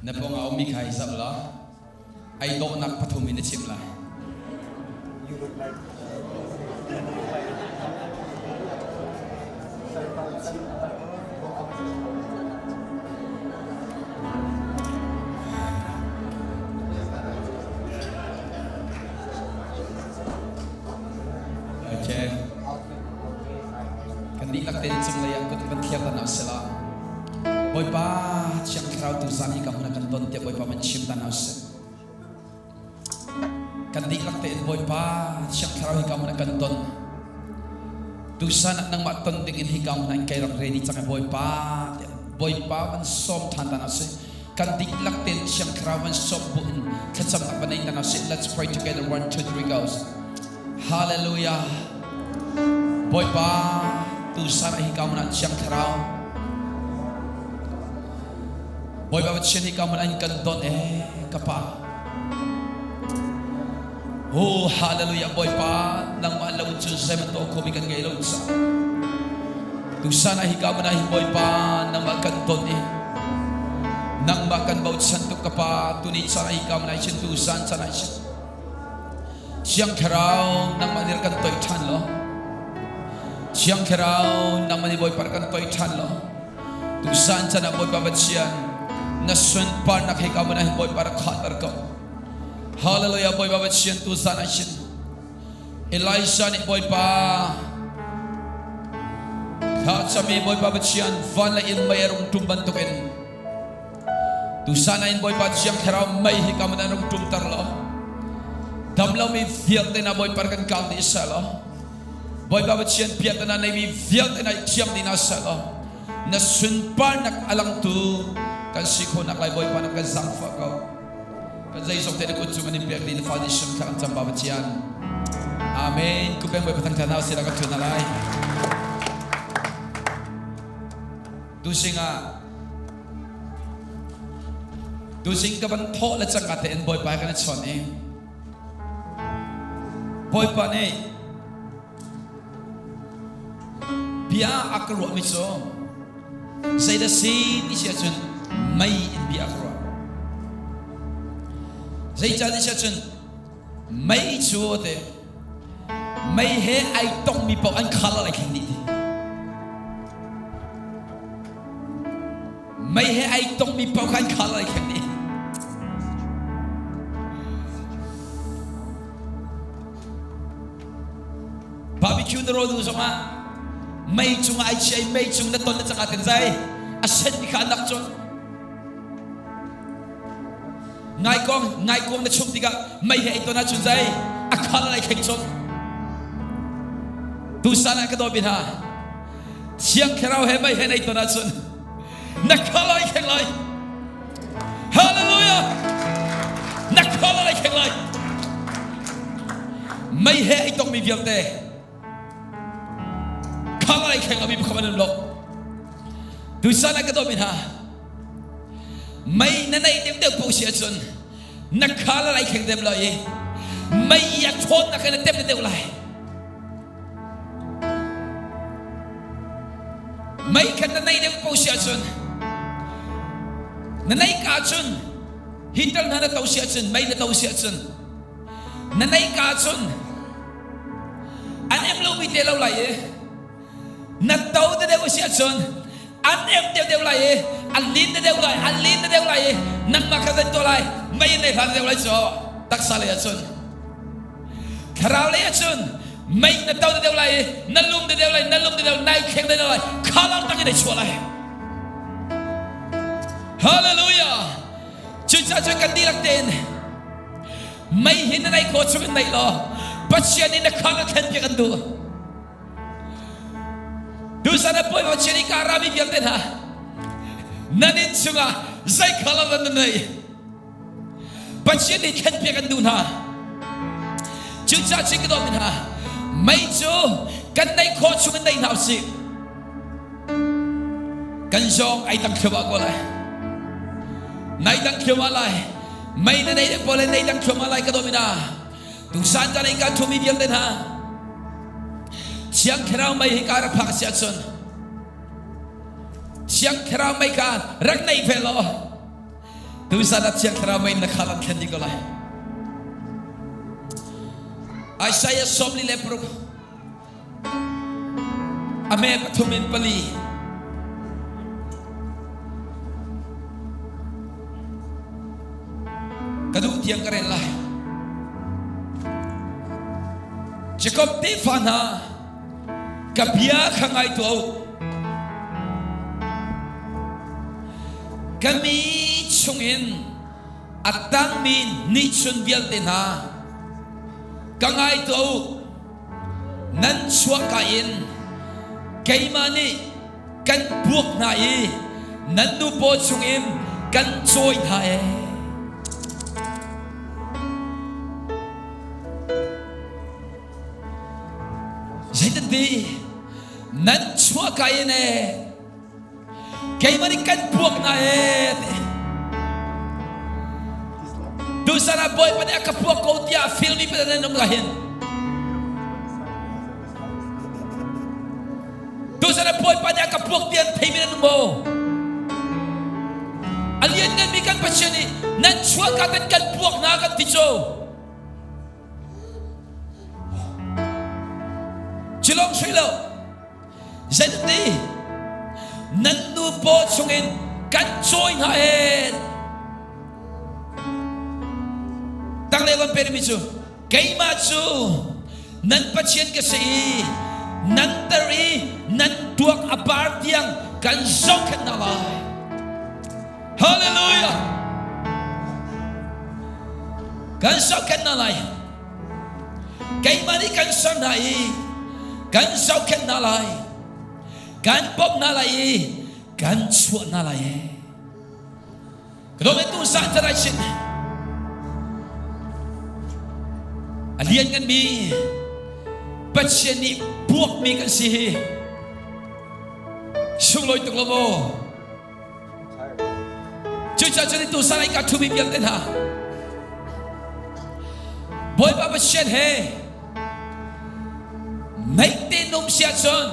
Na pawng ah ummi kha i zoh law ai dawhnak pathum in na chimh lai. You look like Okay. Kan dihlak tein cunglei ah kut kan thliar tan ah sila. Bawipa Thiang Thlarau tu zan hi ka hmun ah kan ton tiah Bawipa man chim tan ah sih. Kan dihlak tein Bawipa Thiang Thlarau hi ka hmun ah kan ton. Tusan ah nangmah ton ding in hi ka hmun ah kai rak ready cang Bawipa tiah Bawipa man sawm than tan ah sih. Kan dihlak tein Thiang Thlarau man sawm bu in thlacamnak van nei tan ah sih. Let's pray together. One, two, three, goes. Hallelujah. Bawipa tusan ah hika hmun ah Thiang Thlarau Bawipa Pathian hika hmun ah hin kan don ee ka pa. Oh hallelujah Bawipa nangmah lo cun zeiman tuah khomi kan ngei lo ca. Tusan ah hika hmun ah hin Bawipa nangmah kan don i nangmah kan bochan tuk ka pa tuni caan ah hika hmun ah hin tusan caan ah hin Thiang Thlarau nangmah nih kan toih ṭhan law Thiang Thlarau nangmah nih Bawipa kan toih ṭhan law tusan chan ah Bawipa Pathian na sunparnak he ka mun ah hin Bawipa rak khahter ko Hallelujah Bawipa Pathian tusan ah hin Elisha nih Bawipa thla cami Bawipa Pathian van le in mei a rung ṭum bantukin Tusan ah in Bawipa Thiang Thlarau mei hi ka mun an rung ṭumter law damlomi vialte na Bawipa kan kang dih seh law Bawipa Pathian piahtana neimi vialte na thiang dih na seh law na sunparnak a langtu kan si khawhnak lai Bawipa na kan zaangfah ko kan zeizong te na kut cung an in pek dih na fa nih sung thla kan cam Pa Pathian Amen kupeng Bawipa thangthat hna usih la kan thun hna lai Tusing ah Tuzing ka van thawh le cangka tein Bawipa kan i chawn i Bawipa nih bia a ka ruahmi cu zeidah si ti si ahcun mei in bia a ka ruah. Zeicah ti si ahcun mei cu te mei he ai tongmi paoh an khal lai khin dih ti. Mei he ai tongmi paoh kha an khal lai khin dih. Barbecue na rawl nu zongah mei cungah ai chia i mei cung na ton na cangah tin zai a sen mi kha a nak cun Ngaikong ngaikong na chum tikah mei he ai ton ahcun zei a khal lai kheng chom. Tusan ah ka daw bin ha. Thiang Thlarau he mei he nei ton ahcun na khal lai kheng lai. Hallelujah! Na khal lai kheng lai. Mei he ai tongmi vialte khal lai kheng lomi pakhat an um lo. Tusan ah ka daw bin ha. Mei na neih deuhdeuh paoh si ahcun na khal a lai kheng dem lai i mei i a ṭhawnnak in a tem deuh lai. Mei khan na neih deuh paoh si ahcun na neih ka ahcun hital hna na to si ahcun mei na to si ahcun na neih ka ahcun an em lomi te lo lai i na to te deuh si ahcun an em deuh deuh lai i an lin te deuh lai an lin te deuh lai i nangmah kha zan tuah lai mei in nei hlan deuh lai cu taksa lei ahcun thlarau lei ahcun mei na to te deuh lai i na lum te deuh lai na lum te deuh nai kheng te deuh lai khalang tak in ai chuah lai hallelujah cucaah cun kan dihlak tein mei hin na nei khawh chung in nei law Pathian nih na kha na thlen piak an duh Tusan ah Bawipa Pathian i ka rami vialte hna nan inn chungah zei kha lo nan nei Pathian nih thlenpiak an duh hna cucaah chin ka dawtmi hna mei cu kan neih khawh chung in nei hna usih kan zawng ai tang thluahmah ko lai nai dang thluahmah lai mei na nei pawl nei dang thluahmah lai ka dawtmi hna Tusan caan in kan thumi vialte hna Thiang Thlarau mei hi ka rak phak si ahcun Thiang Thlarau mei kha rak nei ve law. Tusan ah Thiang Thlarau mei in na khal an thlen dih ko lai. Isaiah 46 a me pathum in pali. Ka duh tiang ka rel lai. Jacob tefa hna ka bia kha ngai tuah u. Ka mi chungin a tangmi nihchun vialte hna ka ngai tuah u. Nan chuahka in keimah nih kan buak hna i nan nu paw chungin kan cawi hna ee. Zeitinti nan chuahka in ee keimah nih kan buak hna ee ti. Tusan ah Bawipa nih a ka puak ko tiah filmi pa nan um ka hin. Tusan ah Bawipa nih a ka puak tiah theimi nan um maw? A liannganmi kan Pathian nih nan chuahka kan kan puak hna kan ti cu. Cilong sui lo. Zeiti nan nu paw chungin kan cawi hna ee. Tanglei van pe mi cu keimah cu nan Pathian ka si i nan ter i nan tuak a par tiang kan zohkhenh hna lai. Hallelujah! Kan zohkhenh hna lai. Keimah nih kan ser hna i kan zohkhenh hna lai. Kan bawmh hna lai i kan chuah hna lai. Ka dawt tu sa tharai sin a lian kan mi Pathian nih buakmi kan si hi sunglawi tuk lo maw? Cucaah cun tu salai ka thumi vialte hna Bawipa Pathian he naih te num si ahcun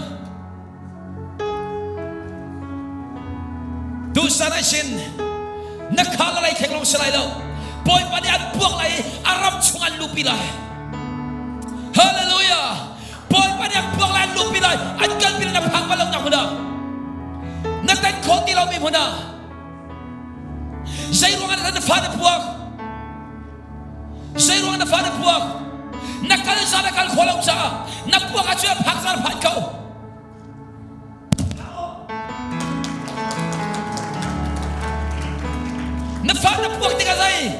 tusan ah sin na khal lai theng long si lai lo Bawipa nih an puak lai i a ram chung an lupi lai Hallelujah Bawipa nih an puak lai an lupi lai an kalpi na phak bal lo nak hmun ah na tan khawh ti lomi hmun ah zei ruang ah na fa na puak zei ruang na fa na puak na kal za na kal khawh lo caah na puak ah cun phak zan phan ko Na fa na puak tikah zei?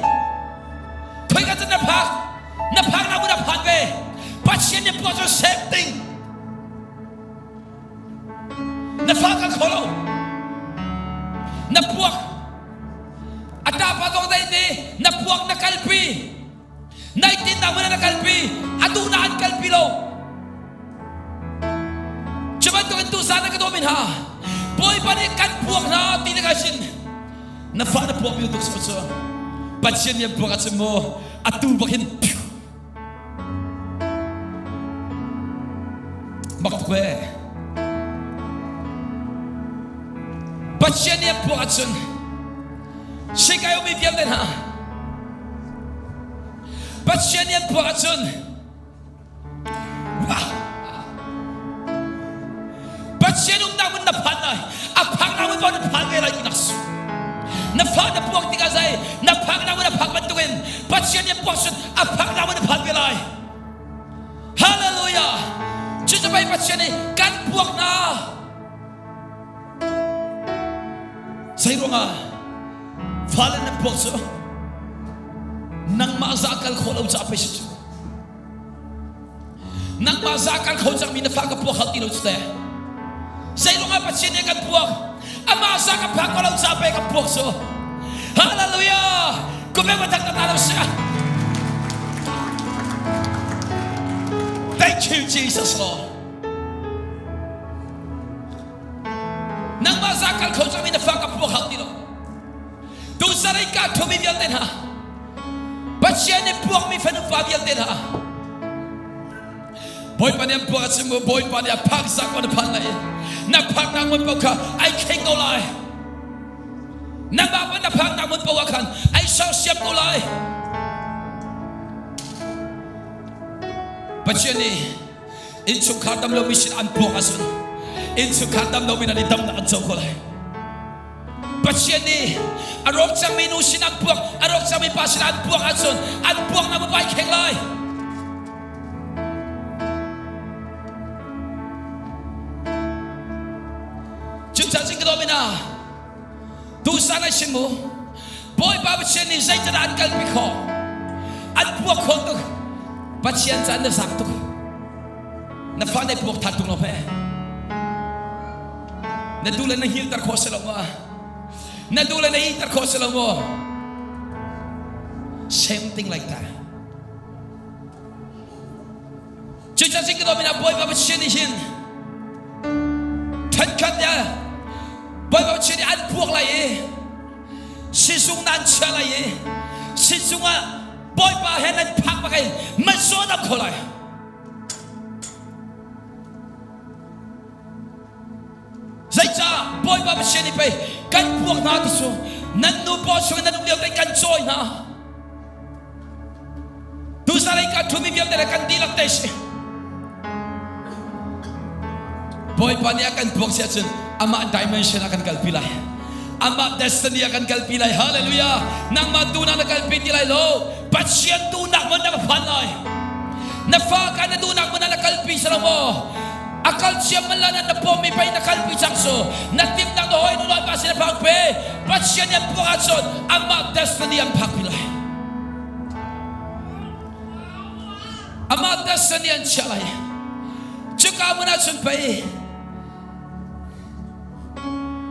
Khoika cun na phak? Na phak na na phan ve. Pathian nih puak cu same thing. Na fa kan kho lo. Na puak. A tapa zong dai te na puak na kalpi. Naitin na hmun na kalpi. Atu na an kalpi lo. Cu bantukin tusan na ka dawmi hna Bawipa nih kan puak hna ti na ka sin na fa na puak mi tuk cu cu Pathian nih an puak ahcun mu atu bak hin bak tuk ee Pathian nih an puak ahcun sikai ummi vialte hna Pathian nih an puak ahcun Pathian umnak hmun na phan lai a phaknak hmun paoh na phan ve lai tinak si na fa na puak tikah zei na phaknak hmun a phak bantukin Pathian nih puak sun a phaknak hmun na phan ve lai Hallelujah cucu pei Pathian nih kan puak hna zei ruangah fale nan puak cu nangmah za kal khawh lo caah pei si cu Nangmah za kal kho cangmi na fa ka puak hal ti lo cu teh. Zeiruang ah Pathian nih kan puak? Amah za ka phak ko lo ca pe kan puak cu. Hallelujah! Kume wa tak ta lo sia. Thank you Jesus Lord. Nangmah za kal kho cangmi na fa ka puak hal ti lo. Tu sarai ka thumi vialte hna Pathian nih puakmi fanu fa vialte hna Bawipa nih an puak a chim Bawipa nih a phak zak na phan lai na phak nak mun paoh kha ai thleng ko lai. Nangmah na phaknak hmun paoh ah khan ai sersiam ko lai. Pathian nih innchungkhar dam lomi sin an puak ahcun innchungkhar dam lomi nan i damnak an co ko lai. Pathian nih a rawk cangmi nu sin an puak, a rawk cangmi pa sin an puak ahcun an puaknak pai kheng lai. Cucaah cun ka dawmi hna, tusan ai sim mu, Bawipa Pathian nih zeitindah an kalpi khawh? An puak khawh tuk. Pathian caan na zak tuk. Na fa na puak that tung lo he. Na du le na hilter khawh si lo ma? Na du le na iter khawh si lo maw? Same thing like that. Cucaah cun ka dawmi hna Bawipa Pathian nih hin ṭhenkhat nih Bawipa Pathian nih an puak lai i sizung nan chia lai i sizung ah Bawipa he nan phak bak in man zawn am kho lai. Zeicah Bawipa Pathian nih pei kan puak hna ti cu nan nu paw chung in nan um lio tein kan cawi hna. Tuzan i kan ṭhumi vialte le kan dihlak te si. Bawipa nih a kan puak si ahcun amah dimension a kan kalpi lai. Amah destiny a kan kalpi lai. Hallelujah. Nangmah tu na na kalpi ti lai lo. Pathian tu nak man na phan lai. Na fa ka na duhnak man na kalpi sa lo maw? A kal thiam man la na pawm mi pei na kalpi cang su. Na timnak na hoi nu loi pa sin phak pe. Pathian nih an puak ahcun amah destiny an phakpi lai. Amah destiny an chiah lai. Cuka hmun ahcun pei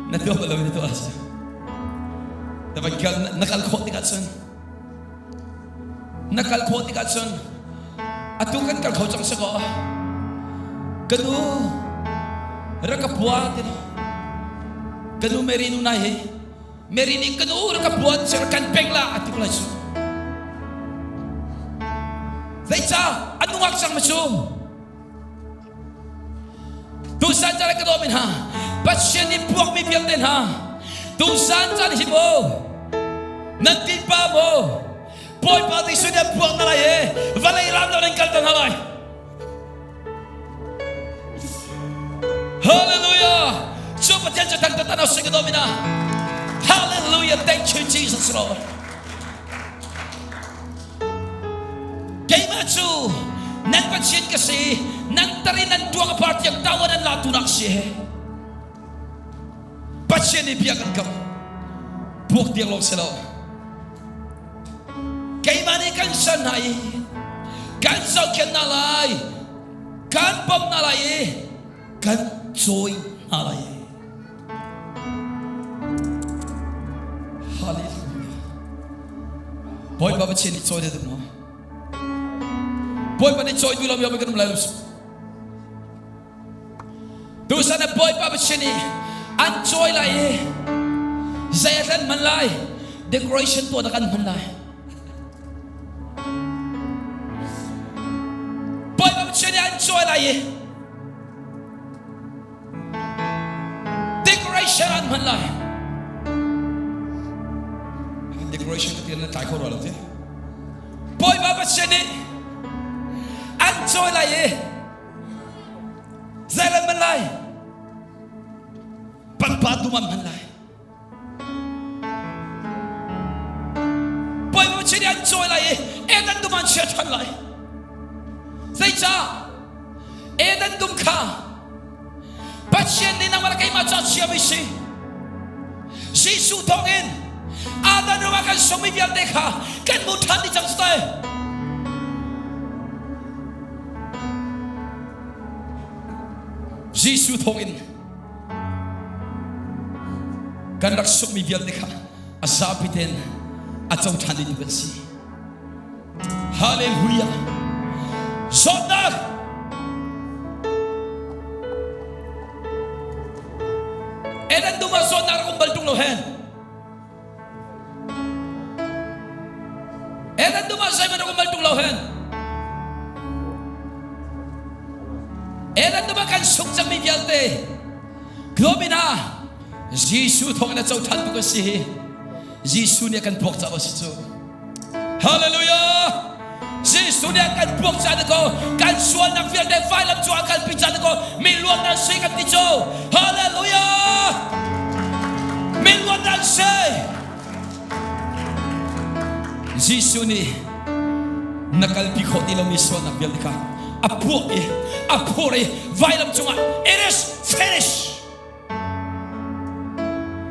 na tuah lo na tuah na van kal na kal khawh tikah cun na kal khawh tikah cun atu kan kal kho cang si kaw ka nu rak ka pua ti ka nu Mary nu nai hi Mary nih ka nu rak ka pua ti kan pek la ati ko lai cu zeicah a nungak cang ma cu Tusan caan ka dawmi hna Pathian nih puakmi vialte hna tusan caan hi maw nan tinpa maw Bawipa Jesuh nih an puak hna lai i vawlei ram lo nan kal hna lai. Hallelujah! Cu Pathian cu thangthat tan si ka dawmi hna. Hallelujah! Thank you Jesus Lord. Keimah cu nan Pathian ka si, nan tar in nan tuang a par tiang tawa nan la tu nak si he. Pathian nih bia kan kam. Buak tiang lawng si lo. Keimah nih kan san hna i kan zohkhenh hna lai, kan bawmh hna lai i kan cawi hna lai. Hallelujah. Bawipa Pathian nih cawi duh maw? Bawipa nih cawi duh lo mi kan um lai lo. Tusan ah Bawipa Pathian nih an cawi lai i zei a hlan hman lai decoration tuah kan hman lai. Bawipa Pathian nih an cawi lai i Decoration an hman lai. Decoration ka tian na tlai kho rua lo ti. Bawipa Pathian nih an cawi lai i zei an hman lai? Pangpar dum an hman lai. Bawipa Pathian nih an cawi lai i Eden dum an chia ṭhan lai. Zeicah? Eden dum kha Pathian nih nangmah le keimah ca chiami si. Jesuh thawngin Adam ruangah kan sungmi vialte kha kan hmu ṭhan dih cang si. Jesuh thawngin kan rak sungmi vialte kha a zapi tein a co ṭhan ding kan si. Hallelujah. Zawtnak Eden dum ah zawtnak rak um bal ṭung lo hen. Eden dum ah zeihmanh rak um bal ṭung lo hen. Eden dum ah kan sung cangmi vialte Glomina Jesuh thawng in a co ṭhan tu kan si hi. Jesuh nih a kan puak caah a si cu. Hallelujah! Jesuh nih a kan puak caah ko kan sualnak vialte vailam cu a kalpi caah ko mi luat nan si kan ti cu. Hallelujah! Mi luat nan si. Jesuh nih na kalpi khawh ti lomi sualnak vialte kha a puak i a phur i vailam cungah it is finished.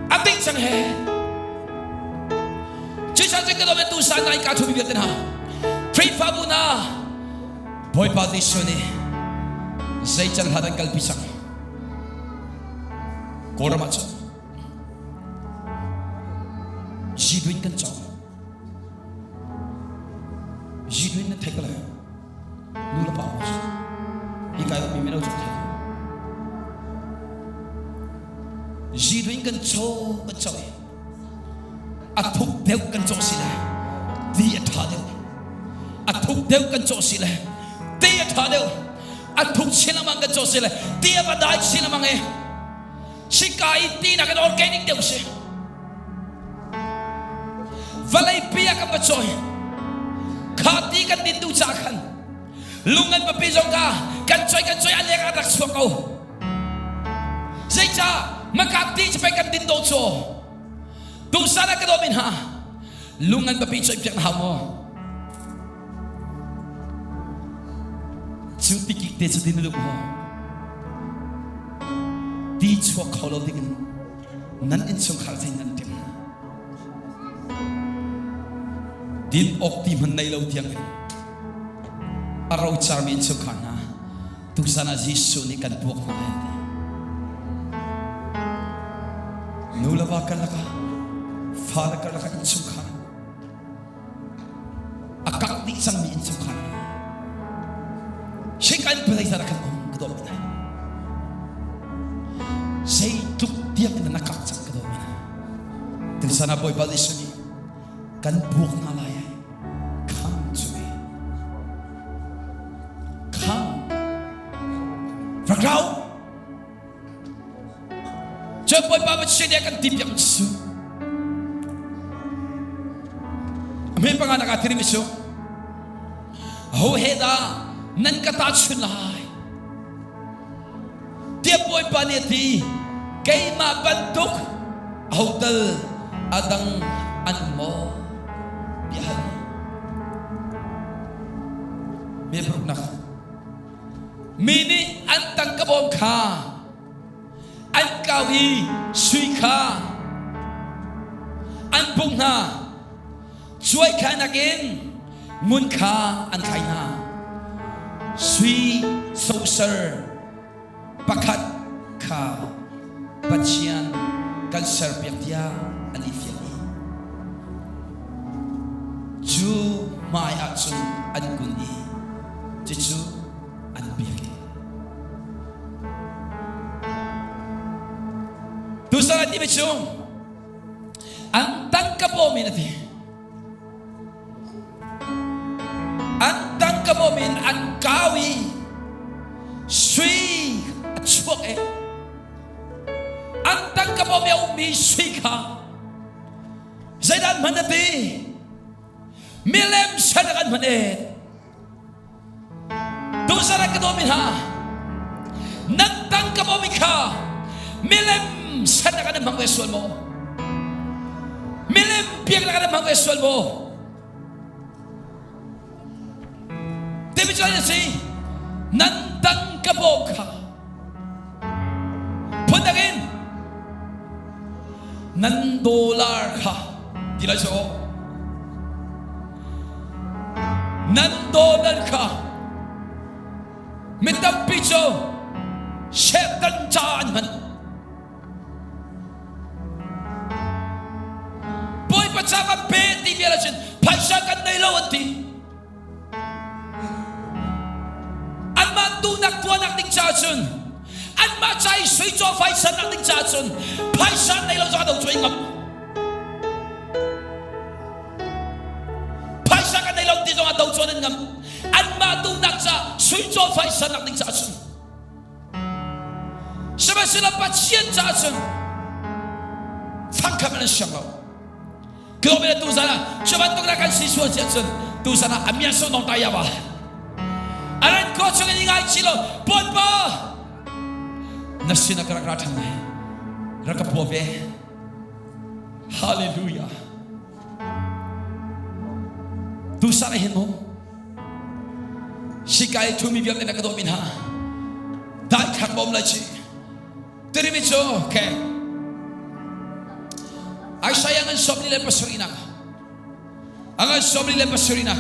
A ding cang he. Cucaah cun ka dawt tu sa nai ka thumi vialte hna Khrihfabu hna Bawipa Jesuh nih zei can hlat an kalpi cang. Kawlram ah cun Zidwin kan cawk. Zidwin nan theih ko lai. Nu le pa maw si. Hi kai ummi mino cu thei. Zidwin kan caw kan caw i a thuk deuh kan cawh si le ti a ṭha deuh. A thuk deuh kan cawh si le ti a ṭha deuh. A thuk chin lengmang kan cawh si le ti a va dai chin lengmang i Sika i tinak in organic deuh si. Vawlei pi ah kan va cawi. Kha ti kan din duh caah khan lung an papi zong ka kan choi kan choi a leng ah rak chuak ko. Zeicah makak ti cu pei kan din do cu. Tusan ah ka dawm in ha lung an papi choi piak na hau maw? Cu tikik te cu din lu maw? Ti chuak kho lo ding in nan innchungkhar zei nan tim. Din awk ti hman nei lo tiang in a rocarmi innchungkhar hna tuzan ah Jesuh nih kan puak hna lai ti. Nu le va karlak ah fa le karlak ah innchungkhar a kak dih cangmi innchungkhar Shik an palei zara kan um ka dawt mina zeitluk tiang in na kak cang ka dawt mina Tusan ah Bawipa Jesuh nih kan buak hna lai ai come to me come rak rau Cun Bawipa Pathian nih a kan ti piak cu a hme panga nak ah thirimi cu ho he dah nan ka tahchun lai tiah Bawipa nih a ti keimah bantuk hotel a dang an um maw bia hal me paruknak Mi nih an tangka bawm kha an kau i sui kha an bungh hna. Cuai kha nakin ngun kha an thlai hna. Sui soser pakhat kha Pathian kan serpiak tiah an i fial i cu hmai ah cun an kun i cucu an biak. Tusan a timi cu an tangka bawm in a ti. An tangka bawm in an kau i sui a chuak e. An tangka bawm i a ummi sui kha zeidah an hman a ti? Milem san ah kan hman e. Tuzan ah ka dawmi hna, nan tangka bawmi kha milem san ah kan hmang ve sual maw? Milem biaknak kan hmang ve sual maw? Timi cu a si, nan tangka bawm kha phundang in nan dollar kha ti lai so Nan dawnan kha mi tampi cu Satan caah an hman. Bawipa ca kan pe ti vial ahcun phaisa kan nei lo an ti. Anmah duhnak tuahnak ding caah cun anmah ca i sui caw phaisa nak ding caah cun phaisa nei lo zong a do cu ai ngam. Phaisa kan nei lo ti zong ah do chuan an ngam. Anmah duhnak ca sui caw phaisa nak ding caah cun. Sihmanhsehlaw Pathian caah cun fangkhat an siang lo. Kilo tu zan ah cu bantuk na kan si sual si ahcun tu zan ah a mia so nong ta ya ba. Aran ko chung in ngai chi lo Bawipa na sin ah ka rak ra ṭhan lai. Rak ka pua ve. Hallelujah. Tu san ah hin mu sikai thumi vialte na ka dawt mi hna dai thlak bom lai chi. Tirimi cu okay. Isaiah ngan 47 nak. Angan 47 nak.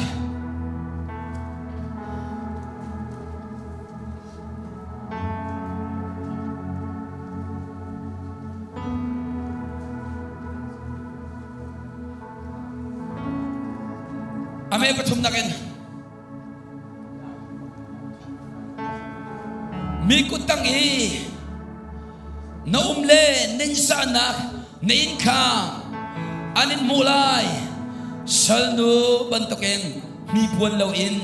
Ame pathum nakin Mi kuttang i na um le ningzahnak na inn kha an in hmuh lai. Salnu bantukin hnipuan loin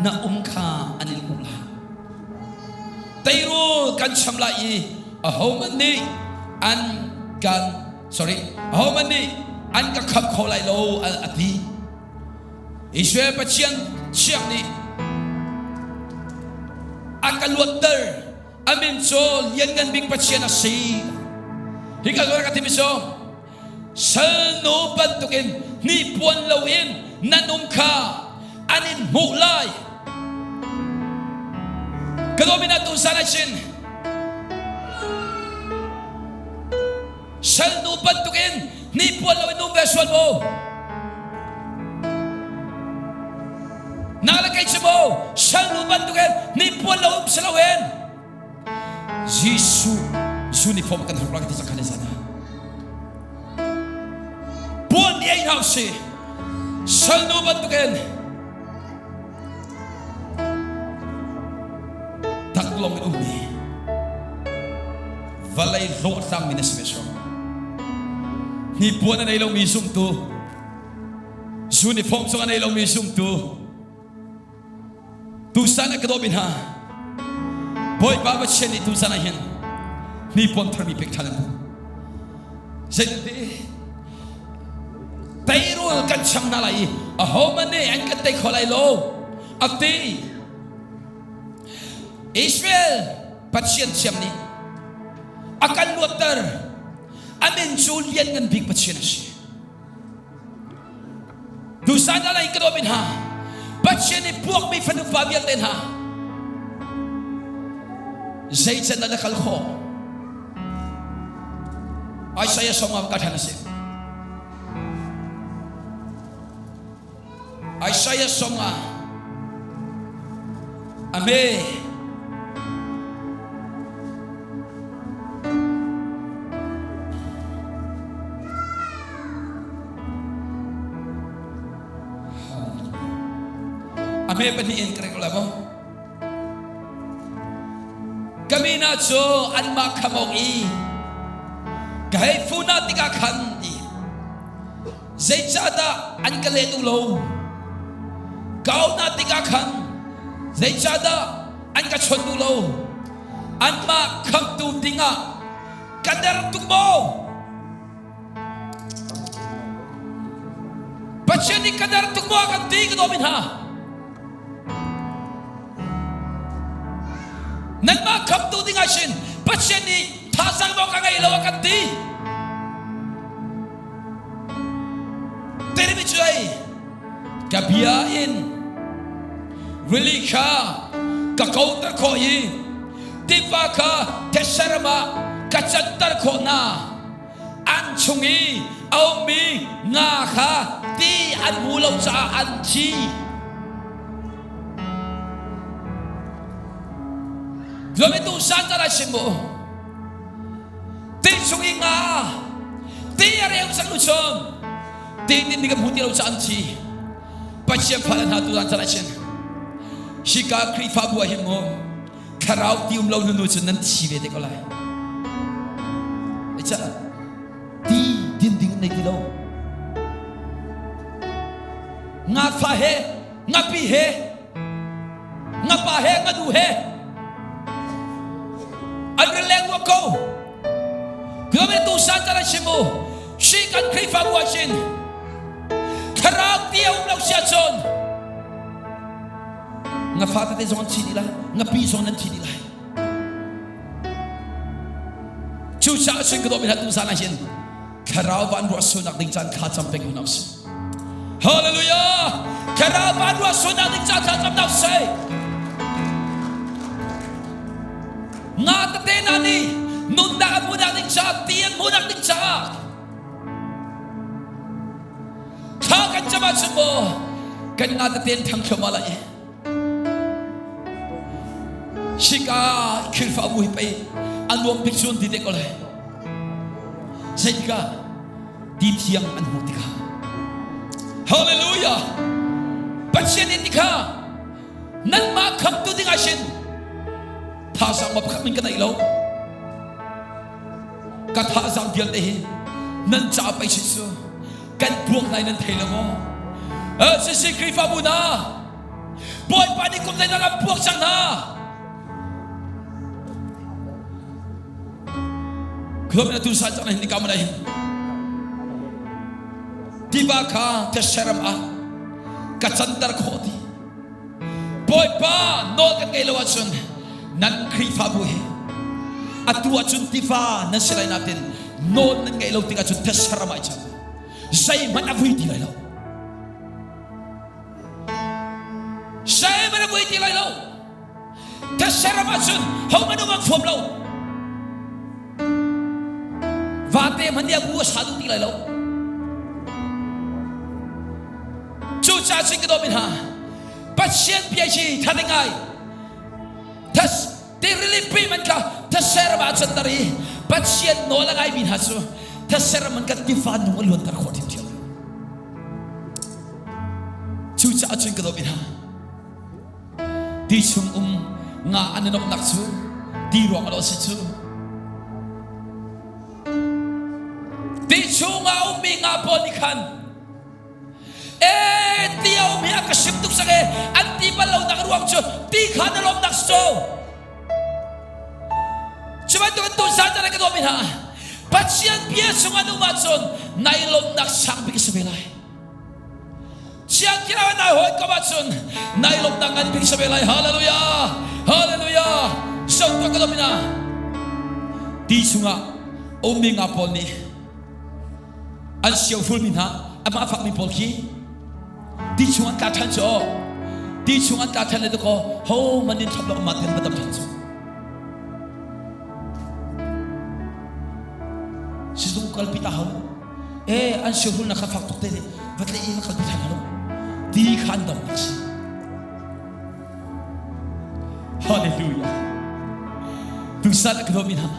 na um kha an in hmuh lai. Teirul kan cham lai i ahohmanh nih an kan sorry ahohmanh nih an ka khamh kho lai lo a ti. Israel Pathian thiang nih a ka luatter a min cu lianngan bik Pathian a si. Hi ka zawn ka timi cu salnu bantukin hnipuan loin nan um kha an in hmuh lai. Ka dawmin ah tusan ah chin Salnu bantukin hnipuan loin um ve sual mu. Na le kei cu mu salnu bantukin hnipuan lo um si loin Jesuh uniform kan hak ti zakhan zana. Puan ni ei hau si salnu bantukin taklong in ummi vawlei hlawhtlangmi na si ve sual. Hnipuan a nei lomi zumtu, uniform zong a nei lomi zumtu, tusan ah ka dawmi hna, Bawipa Pathian nih tusan ah hin hnipuan tharmi pek ṭhan an duh. Zeitinti teirul kan cham hna lai i ahohmanh nih an kan tei kho lai lo a ti. Israel Pathian thiam nih a kan luatter. A min cu lianngan bik Pathian a si. Tusan ah lei ka dawmi hna, Pathian nih puakmi fanu fa vialte hna, zei can dah na kal khawh? Isaiah sawm ka ṭhan a si. Isaiah sawm ame ame pahnih in ka rek la maw ka mina cu anmah khamawk i ka hei fu na tikah khan ti Zeicahdah an ka leh duh lo? Ka auhnak tikah khan zeicahdah an ka chawnh duh lo? Anmah khamhtu dingah ka der tuk maw? Pathian nih ka der tuk maw kan ti ka dawmi hna. Nanmah khamtu dingah sin Pathian nih thazaang maw ka ngei lo a kan ti. Terimi cu ei ka bia in rili kha ka koter khawh i tiva kha thetse ram ah ka canter khawh hna. An chung i a ummi nga kha ti an hmu lo caah an thi. Zuamitu san ca lai sim mu. Ti chung i nga ti a reu cang nu chum ti tin ni ka hmu ti lo ca an thi. Pathian fa hna tu zan ca lai sin. Hika Khrihfabu ah hin mu thlarau ti um lo nu nu cun nan thi ve te ko lai. Ca ti din ding nei ti lo. Nga fa he ngapi he ngapa he nganu he an ra leng wa ko. Kame tu san tara chimu shi kan Khrihfabu ah chin. Thlarau ti a um lo si ahcun nga fa tete zong an thi dih lai, ngapi zong nan thi dih lai. Cucaah cun ka dawtmi hna tu zan ah hin thlarau van ruah sualnak ding caan thla cam peng hna usih. Hallelujah! Thlarau van ruah sualnak ding caan thla cam hna usih. Nga tete hna nih nunnak an hmuhnak ding caah ti an hmuhnak ding caah thla kan cam ahcun maw kan nga tete an ṭhang thluahmah lai. Hika Khrihfabu hi pei a nuam bik cu an ti te ko lai. Zeitikah ti thiang an hmuh tikah. Hallelujah! Pathian nih tikha nanmah khamtu ding ah shin thazaang ma pakhat min ka neih lo. Ka thazaang vialte hi nan caah pei si cu kan buak nai nan thei lo maw? Sisi Khrihfabu hna Bawipa nih kum zeidah an puak cang hna. Khom na tu san cang hin ka mana hin. Tiva kha thesheram ah ka canter khawh ti. Bawipa nawl kan ngei lo ahcun nan Khrihfabu hi atu ahcun tiva nan si lai natin nawl nan ngeih lo tikah cun thesheram ah cang. Zeihmanh a vui ti lai lo. Zeihmanh a vui ti lai lo. Thetse ram ahcun hohmanh um an fuam lo. Vate hmanh nih a bu a sa duh ti lai lo. Cucaah cun ka dawmi hna, Pathian bia hi tha ngai. Thas tirilipi man kha thetse ram ah canter i Pathian nawl a ngaimi hna cu thetse ram an kan tiva nung a luanter khawh ṭhiamṭhiam. Cucaah cun ka dawt hna. Ti chung um nga an i nomhnak cu ti ruang a si cu. Ti chungah ummi nga pawl nih khan ee ti a um hi a ka sim tuk cang e an ti bal lo nak ruang cu ti kha na lawmnak si cu. Cu bantukin tuzan caan ka dawtmi hna Pathian bia chung an um ahcun nai lawmhnak sang bik a si ve lai. Siang kira nai hawikom ahcun nai lawmhnak ngan bik si ve lai. Hallelujah! Hallelujah! So tuah ka dawtmi hna ti chungah ummi nga pawl nih an sio fulmi hna amah fakmi pawl khi ti chung an tla ṭhan cu ti chung an tla ṭhan le dakaw ho man in thlop lo ma ten badam ṭhan cu sizung kalpi ta hau e an siahul na kha fak tuk te vatle i kalpi ṭhan hau ti kha an dong nak si Hallelujah tusan a ka mi hna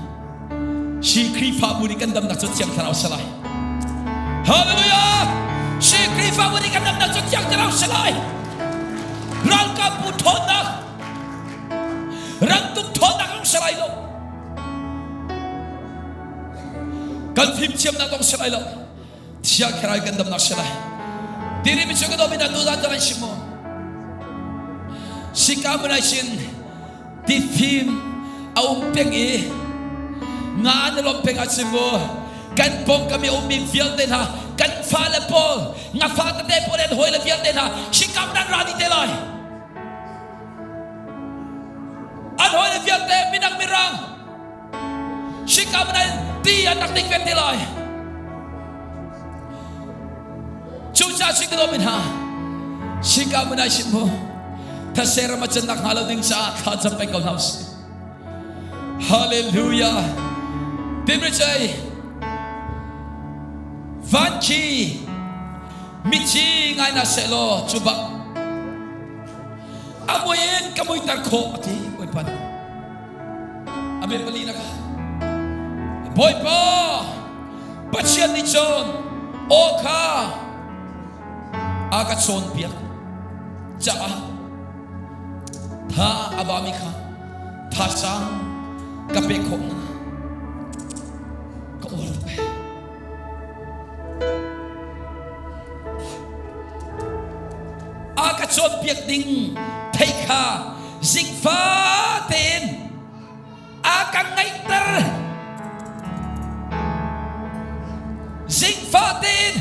Shi Khrihfabu nih kan damnak cu Thiang Thlarau si lai. Hallelujah! Shi Khrihfabu nih kan damnak cu Thiang Thlarau si lai. Ralkapbu ṭhawnnak, rangtuk ṭhawnnak zong si lai lo. Kan fimthiamnak zong si lai lo. Thiang Thlarau kan damnak si lai. Tiri mi cu ka dawmi na tu zan an chim mu. Sika mun ai sin tifim a um peng i nga na lawm peng ahcun mu kan pawngkam i a ummi vialte hna kan fale pawl ngafa tete pawl an hawile vialte hna hikam nan ra dih te lai an hawile vialte minang mirang hikam nan ti an rak ding ve te lai Cucaah si ka dawmi hna, hika hmun ah hin mu thase ram a cannak hnga lo ding caah thla cam peng ko hna usih. Hallelujah. Timricei van khi mithi ngai na seh law cu bak a mui in ka muiter khawh a ti Bawipa nih. A bia pali na ka Bawipa Pathian nih cun aw kha a ka cawnpiak caah tha a bami kha thazaang ka pek khawh hna ka uar tuk a ka cawnpiak ding thei kha zingfa tein a kan ngaihter zingfa tein.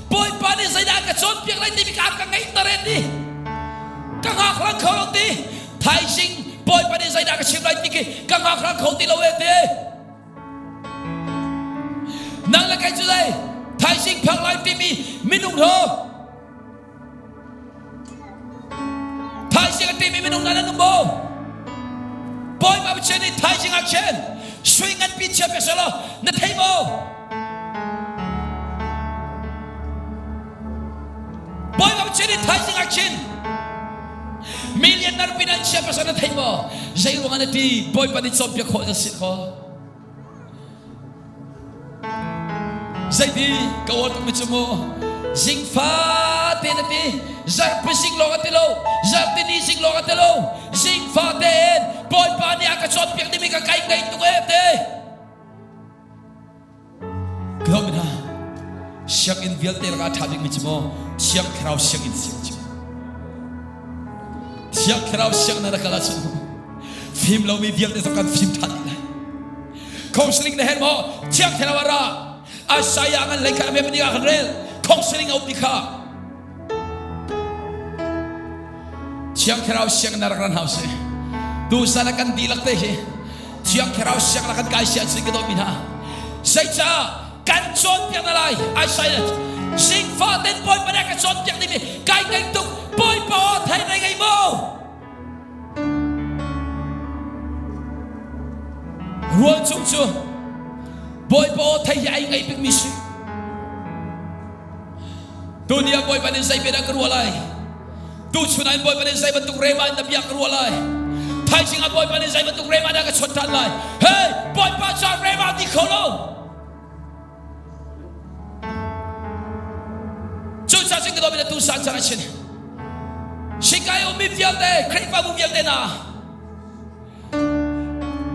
Bawipa nih zeidah ka cawnpiak lai timi ka ka ngeih taren ni. Ka ngak kho lo ti. Thaizing Bawipa nih zeidah ka chim lai ti khi ka ngak kho ti lo e ti. Nang le kei cu zei thaizing phak lai timi minung ho Thaizing a timi minung nan an um maw? Bawipa Pathian nih thaizing ah khin sui nganpi chia pe selaw na thei maw? Bawipa Pathian nih thaizing ah khin million na rupi nan chia pe selaw na thei maw? Zei ruangah na ti Bawipa nih cawnpiak khawh na si kho? Zeiti ka uar tukmi cu mu zingfa te na ti zarhpi zing lawng a ti lo zarhti ni zing lawng a ti lo zingfa tein Bawipa nih a ka cawnpiak dingmi ka kai ngei tuk ee te Ka hna sianginn vialte lakah a ṭha bikmi cu maw Thiang Thlarau sianginn siang cu Thiang Thlarau siang na kal ahcun fim lomi vialte zong kan fim ṭhan dih lai. Counseling na hen maw? Thiang Thlarau a ra. Isaiah ngan lei kha a ni ah kan rel. Counseling a um ti kha. Thiang Thlarau siang na rak ran hau si. Tu sana kan dihlak te hi Thiang Thlarau siang na kan kai sia cun ka dawt mi hna. Zeicah kan cawnpiak na lai Isaiah zingfa ten Bawipa nih a ka cawnpiak dingmi kai ngaih tuk Bawipa aw thei na ngei maw Rual chung cu Bawipa aw thei hi ai ngaih bikmi si Tuni ah Bawipa nih zei bia dah ka ruah lai Tuchun ah Bawipa nih zei bantuk rema in na bia ka ruah lai Thaizing ah Bawipa nih zei bantuk rema dah ka chawnh ṭhan lai Hey Bawipa ca rema ti kho lo Cucaah cun ka dawmi na tu san cang a chin Sikai ummi vialte Khrihfabu vialte na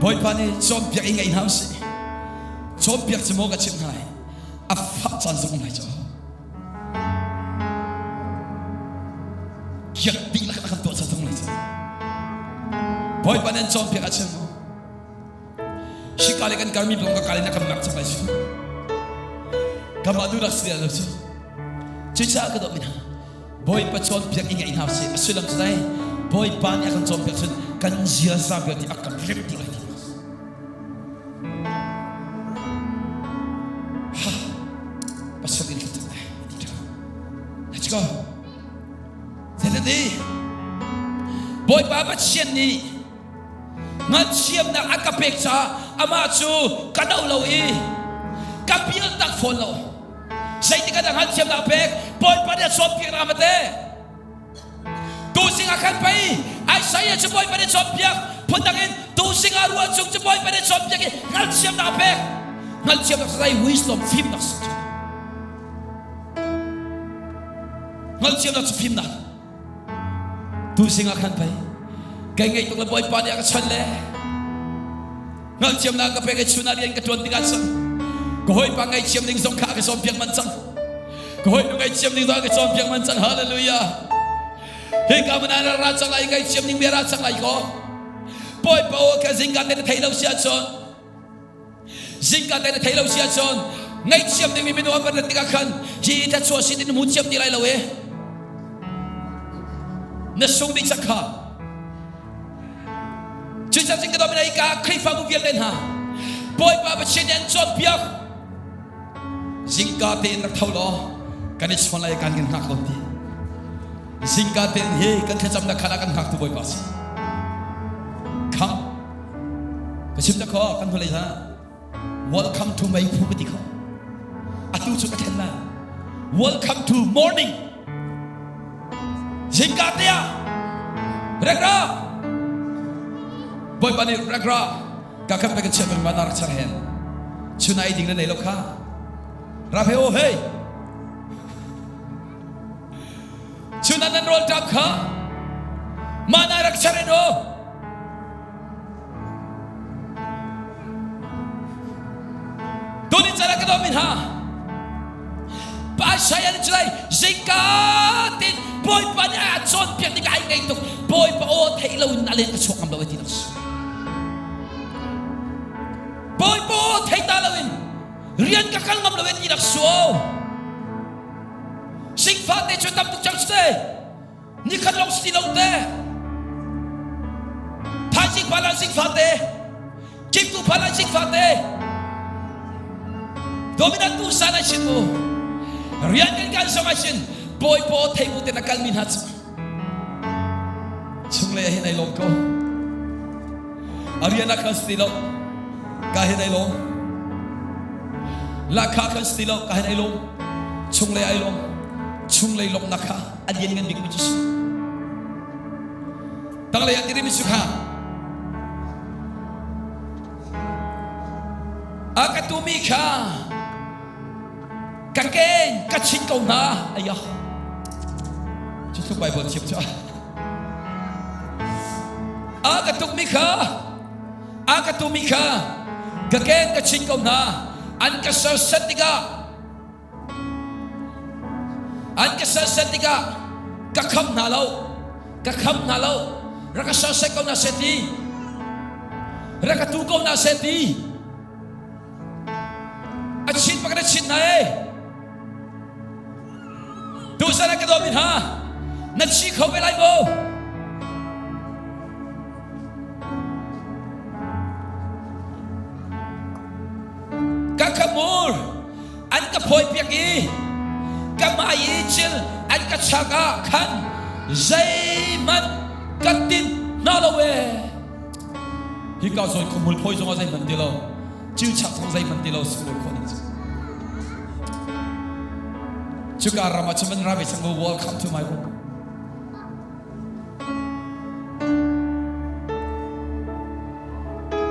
Bawipa nih cawnpiak i ngaih hna usih. Cawnpiak cu maw ka chimh hna lai. A fah caan zong um lai cu. Kiak dihlak a kan tuah caan zong lai cu. Bawipa nih an cawnpiak ahcun maw Hika le kan karmi bang ka kal in a kan mak cang lai cu. Kamah duhnak si lo cu. Cucaah ka dawt mi hna, Bawipa cawnpiak i ngaih hna usih. A sullam cu zei? Bawipa nih a kan cawnpiak cun kan ziaza vialte a kan remh dih lai ti. Ha! Pasal in thlacam te ti ṭha. Let's go. Zeitati? Bawipa Pathian nih Hngalhthiamnak a ka pek caah amah cu ka do lo i ka pial tak fawn lo. Zeitik ah dah hngalhthiamnak a pek? Bawipa nih a cawnpiak na mate. Tuzing ah khan pei Isaiah cu Bawipa nih cawnpiak. Phundang in tuzing ah ruah chung cu Bawipa nih cawnpiak i hngalhthiamnak a pek. Hngalhthiamnak cu wisdom fimnak si. Hngalhthiamnak cu fimnak. Tuzing ah khan pei kai ngaih tuk le Bawipa nih a ka chanh le hngalhthiamnak ka pek i chun ah rian ka ṭuan tikah cun ka hawipa ngaihthiam ding zong kha a ka cawnpiak manh cang ka hawinu ngaihthiam ding zong a ka cawnpiak manh cang hallelujah hi ka man ah ra cang lai ngaihthiam ding bia ra cang lai ko Bawipa aw ka zingka te na thei lo si ahcun Zingka te na thei lo si ahcun ngaihthiam dingmi minung an van rat tikah khan hi thluachuah sin in hmu thiam ti lai lo e. Na sung dih cak kha. Cucaah cun ka dawt mi ka Khrihfabu vialte hna Bawipa Pathian nih an cawnpiak zingka tein rak tho law kan i chawn lai kan kan hngak ko ti zingka tein hi kan thlacamnak khan ah kan hngaktu Bawipa si kham Ka chim ta kho kan hnulei ha. Welcome to meiphu ka ti kho. Atu cu ka thlen lai. Welcome to morning. Zingka te ah rekra. Bawipa nih rekra ka kan pe ka chiat bang na rak char hen. Chun ai ding na nei lo kha. Ra he o hey. Chun nan rawl tap kha. Ma na rak char hen o. Tuni cala ka dawmi hna Isaiah nih culai zingka tin Bawipa nih a cawnpiak ding ai ngei tuk Bawipa aw theih lo in a leng ka chuak ngam lo ti nak si Bawipa aw thei ta lo in rian ka kal ngam lo ti nak su. Zingfa te cu tam tuk cang si te. Nikhat lawng si lo te. Thaizing phan ah zingfa te. Kimtu phan ah zingfa te. Dominant tu san ai sin mu. Rian kan kan zong ai sin. Bawi paw thei bu te na kal mi hna cu. Chunglei ah hin ai lawm ko. A rian ah khan si lo. Ka hin ai lawm. Lahkhah khan si lo. Ka hin ai lawm. Chunglei ai lawm. Chunglei lawmhnak kha a lianngan bikmi cu si. Tanglei ah tirimi cu kha a ka tumi kha ka ken ka chin ko hna ayah cu tluk Bible thiam cu a ka tukmi kha a ka tumi kha ka ken ka chin ko hna an ka serset tikah An ka serset tikah ka kham hna lo, ka kham hna lo. Rak ka serset ko hna seh ti, rak ka tu ko hna seh ti. A chin bak in a chin hna ee. Tuzan ah ka dawmi hna, na chi kho ve lai maw? Ka khamur an ka phawipiak i ka hmai i cil an ka chak ah khan zeihmanh ka tinh hna lo ee. Hika zawn khuhmul phawi zongah zeihmanh ti lo, cil chak zong zeihmanh ti lo sunglawi khawh ning cu. Cuka ram ah cun van ra ve cang welcome to my home.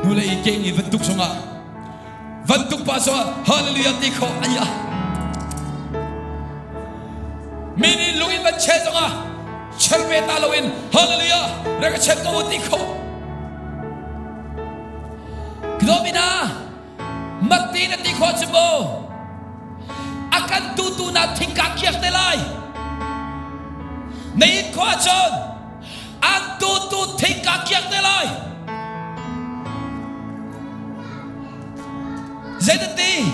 Nu le i keng i van tuk zongah van tuk pa zongah hallelujah ti khawh aya mi nih lung in van che zongah cher ve ta loin hallelujah rak ka cher ko ti khawh Kdomina matti na ti khawh cu mu a kan tutu na thingka kiak te lai na in khawh ahcun an tutu thingka kiak te lai Zeitati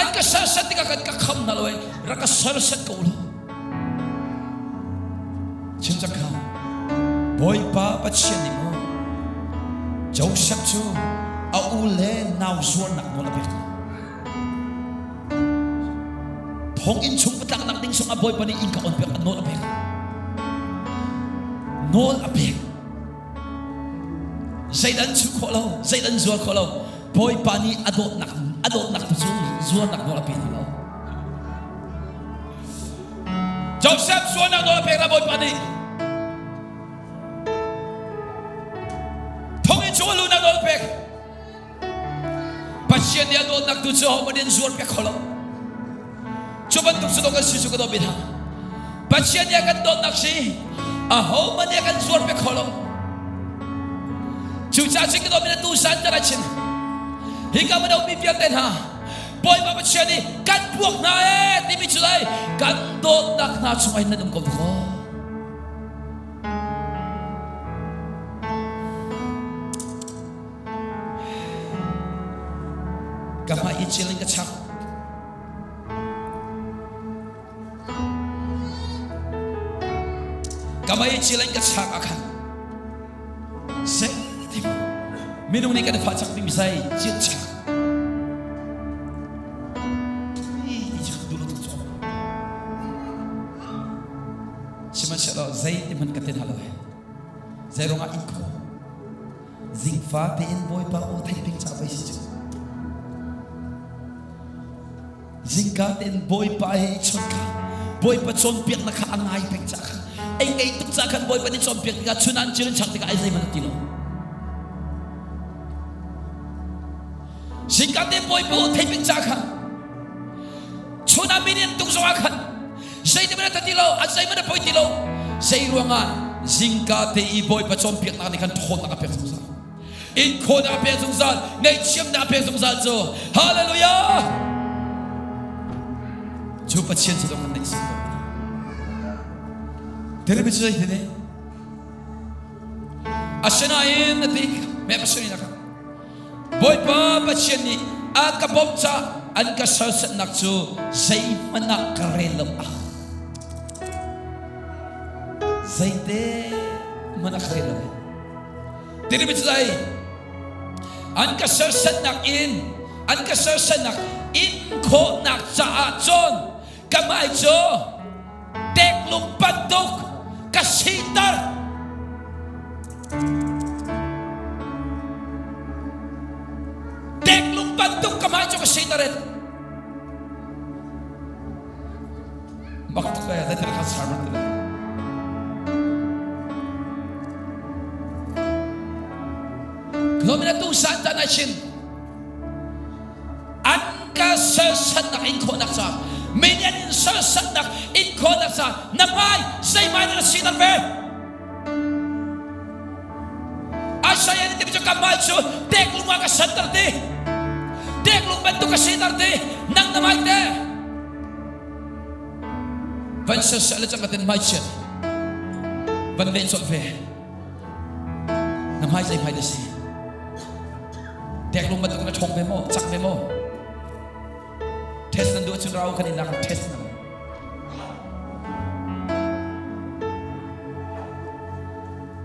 an ka serset tikah kan ka kham hna lo i rak ka serset ko lo chim cang kha Bawipa Pathian nih maw Joseph cu a u le nau zuarnak nawl a pek hna thonginn chung va tlaknak ding sungah Bawipa nih innka on piak a nawl a pek nawl a pek Zeidah an chuh khawh lo, zeidah an zuar khawh lo. Bawipa nih a dawtnak a dawtnak tu cu zuarnak nawl a pe hna lo. Joseph zuarnak nawl a pek hna Bawipa nih. Thonginn chung a luhnak nawl a pek. Pathian nih a dawtnak tu cu ahohmanh nih an zuar piak kho lo. Cu bantuk cu kan si cu ka dawt hna. Pathian nih a kan dawtnak si ahohmanh nih a kan zuar piak kho lo. Cucaah cun ka dawt mi tu san tar chin. Hi ka mano mi vialte hna Bawipa Pathian nih kan puak hna ee timi cu lai kan dawtnak hna chungah hin nan um ko kaw. Ka hmai i cil in ka chak. Ka hmai i cil in ka chak ah khan zeitin minung nih kan i fah chak ding zei cil chak. Sihmanhsehlaw zei ti hmanh ka ti hna lo. Zei ruangah in khawh Zingfa tein Bawipa aw theih ding ca pei si cu. Zingka tein Bawipa he i chawnh kha Bawipa cawnpiaknak kha a ngai peng ca kha ei ngei tuk ca khan Bawipa nih cawnpiak tikah chun an cil chak tikah ai zeihmanh a ti lo. Zingka tein Bawipa aw theih peng ca kha chun ah minian tuk zongah khan zeiti hmanh a ti lo a zeihmanh a poi ti lo zei ruangah zingka te i bawipa cawnpiaknak nih khan ṭhawnnak a pek zungzal inkhawhnak a pek zungzal ngaihchiamnak a pek zungzal cu hallelujah cu Pathian cu kan neih sim Terimi cu zei ne asinain na ti me pasarina kha Bawipa Pathian nih a ka bawmh caah. An ka serhsatnak cu zeihmanh ah ka rel lo. Ah. Zeite hmanh ah ka rel lo. Tiri mi cu an ka serhsatnak in an ka serhsatnak in khawhnak caah cun ka hmai cu teklung bantuk ka siter. Teklung bantuk ka hmai cu ka siter in. Mak tuk le zeitin kha sermon ti le. Lomina tu san tan a chim. An ka sersannak in khawhnak ca mi nih an in sersannak in khawhnak ca na hmai zeihmai na siter ve. Isaiah nih timi cu ka hmai cu teklung ah ka santer ti. Teklung bantuk ka siter ti. Nang na hmai te. Van saseh le cang ka ten hmai chiat. Van leh colh ve. Na hmai zei hmai na si. Teklung bantuk na ṭhawng ve maw? Cak ve maw? Test nan duh ahcun ra u kan in lak test nan.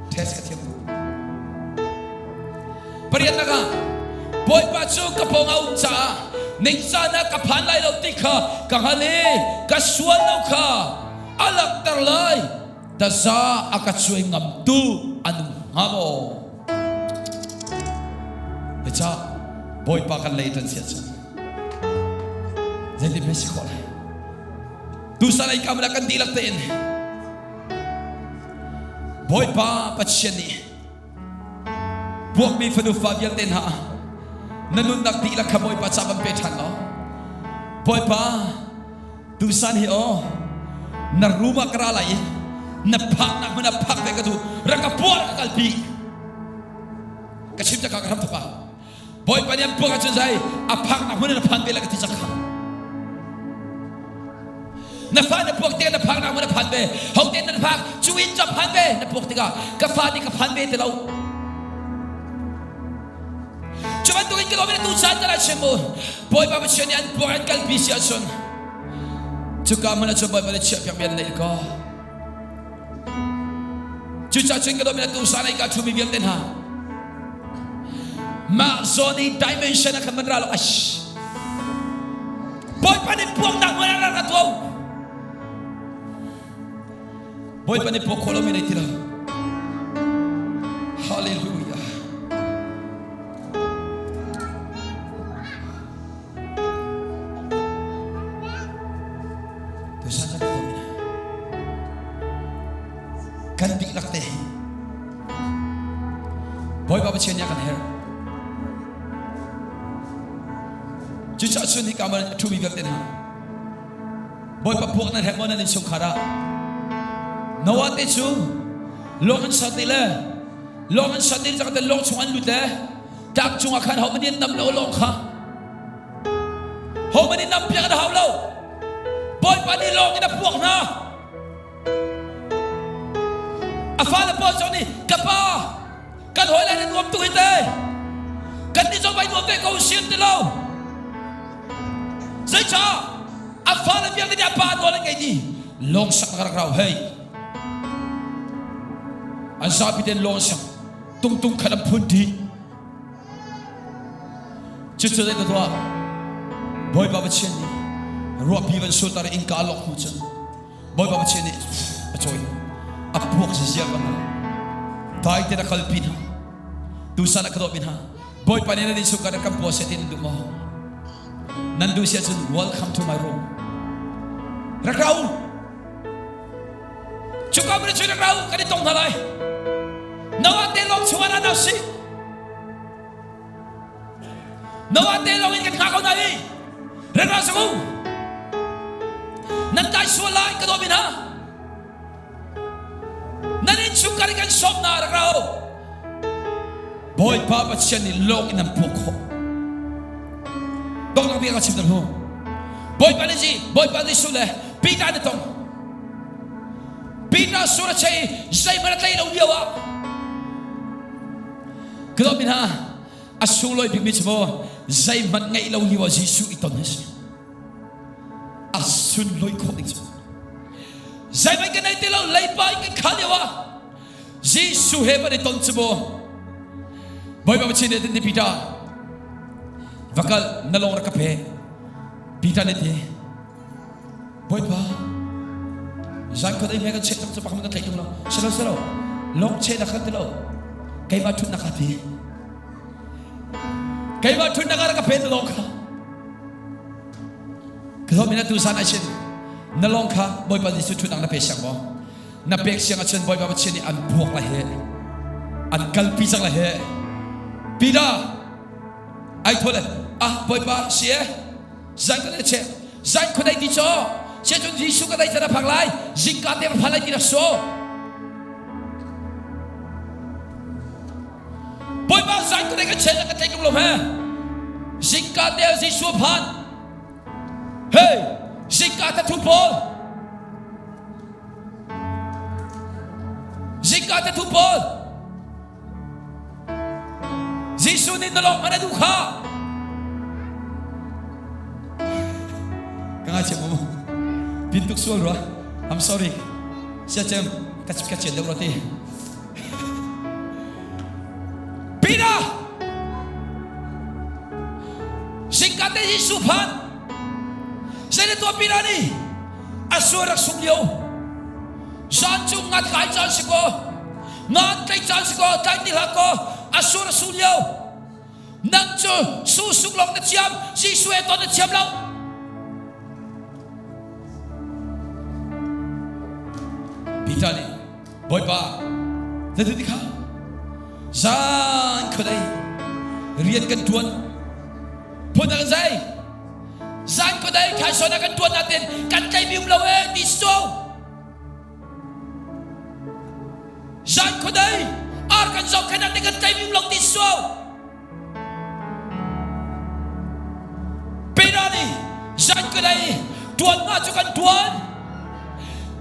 Test ka thiam tuk. Pariatnak ah Bawipa cu ka pawng a um caah ningzah ah ka phan lai lo ti kha ka hngal i ka sual lo kha a langhter lai. Taza a ka cuai ngamtu an um hnga maw? Ca Bawipa kan lei tan sia cun zeitin hme si khawh lai? Tusan ai kam kan dihlak tein Bawipa Pathian nih buakmi fanu fa vialte hna na nunnak dihlak kha Bawipa ca van pe ṭhan law Bawipa tusan hi aw na room ah ka ra lai i na phaknak hmun ah phak ve ka duh rak ka puah ka kalpi ka chim caka ka ram thawk ah Bawipa nih an puak ahcun zai a phaknak hmun in a phan ve la ka ti cak kha. Na fa na puak tikah na phaknak hmun a phan ve. Ho te na phak cu in cu a phan ve na puak tikah ka fa nih ka phan ve ti lo. Cu bantuk in ka lawm in tu caan tal ah chim mu. Bawipa Pathian nih an puak an kalpi si ahcun cuka hmun ah cun Bawipa nih chiahpiak mi an neih ko. Cucaah cun ka dawtmi atu sanai ka ṭhumi vialte hna mah zawn i dimension ah khan van ra law ash Bawipa nih puaknak hmun ah rak tuah Bawipa nih puak khawh lomi nei ti lo Hallelujah Tusan kan tuah Kan dihlak te Bawipa Pathian nih a kan herh. Cucaah cun hika man a ṭhumi vialte hna Bawipa puak nan herh maw nan innchungkhar ah Noah te cu lawng an ser ti le lawng an ser ti cang te lawng chung an lut le tlak cungah khan ho man nam lo lawng kha ho man nam piak an hau lo Bawipa nih lawng in a puak hna A fale pawl zong nih ka pa kan hawi lai na nuam tuk hi te kan nih zong vai nuam ve ko si an ti lo zeicah a fale vialte nih a pa nawl an ngei dih lawng sak rak rau hei an zapi ten lawng sak tungtung khat an phun dih Cucu zei ka tuah? Bawipa Pathian nih ruahpi van sultar innka a lok hnu cun Bawipa Pathian nih a cawi a puak ziziar ko hna. Dai te na kalpi hna. Tusan a ka dawhmi hna. Bawipa nih nan innchungkhar kan puah seh ti nan duh maw? Nan duh si ahcun welcome to my room. Rak ra u. Cuka mun cun rak ra u kan i tong hna lai. Noah te lawng chungah na si. Noah te lawng in kan hngak ko hna hi. Rak ra sak u. Nan tlai sual lai ka dawmi hna. Nan innchungkhar in kan sawm hna rak ra u. Bawipa Pathian nih lawng in an puk khawh. Donghnak bik ka chim hnu. Bawipa nih zi, Bawipa Jesuh le Peter nih tong. Peter sur a chei zeihmanh a tlei lo lio ah ka dawtmi hna a sunglawi bikmi cu maw? Zeihmanh ngeih lo lio ah Jesuh i ton hi si. A sunlawih khawh ding cu. Zeihmanh kan nei ti lo, leipa in kan khah lio ah Jesuh he van i ton cu mu. Bawipa Pathian nih a ti Peter, va kal na lawng rak ka pe. Peter nih ti, Bawipa, zan khuat ei kan cheh cang cu pakhat kan tlaih tung lo. Silo silo, lawng cheh na khan ti lo. Keimah thutnak ka ti. Keimah thutnak ah ka pe na lawng kha. Ka lawm in atu zan ah chin na lawng kha Bawipa Jesuh thutnak na pe siang maw? Na pek siang ahcun Bawipa Pathian nih an buak lai he an kalpi cang lai he Peter ai thol ah Bawipa si e zan ka che zan khuadei ti cho che cun Jesuh ka dai chan a phak lai zingka te ka phan lai ti rak so Bawipa zan khuadei ka che ka tlei tung lo he zingka te Jesuh phan Hey zingka te thu pawl Zingka te thu pawl Jesuh nih na lawng hmanh a duh kha. Ka ngaithiam mu. Pin tuk sual rua. I'm sorry. Sia cem ka ka chian deuh rua ti. Peter! Zingka te Jesuh phan. Zei na tuah Peter nih? A sual rak sung lio. Zan cu ngat kai caan si ko. Ngan tlai caan si ko, tlai ti hlah ko. A sur a su lio. Nang cu su suk lawng na thiam, Jesuh he ton na thiam lo. Peter nih, Bawipa, na ti kha zan khuadei rian kan tuan phun kan zai zan khuadei thaisona kan tuan natin kan tlai mi um lo e ti so Zan khuadei ar kan zohkhenh ah kan tlaimim lo ti suau. Peter nih zan khuadei tuan ma cu kan tuan.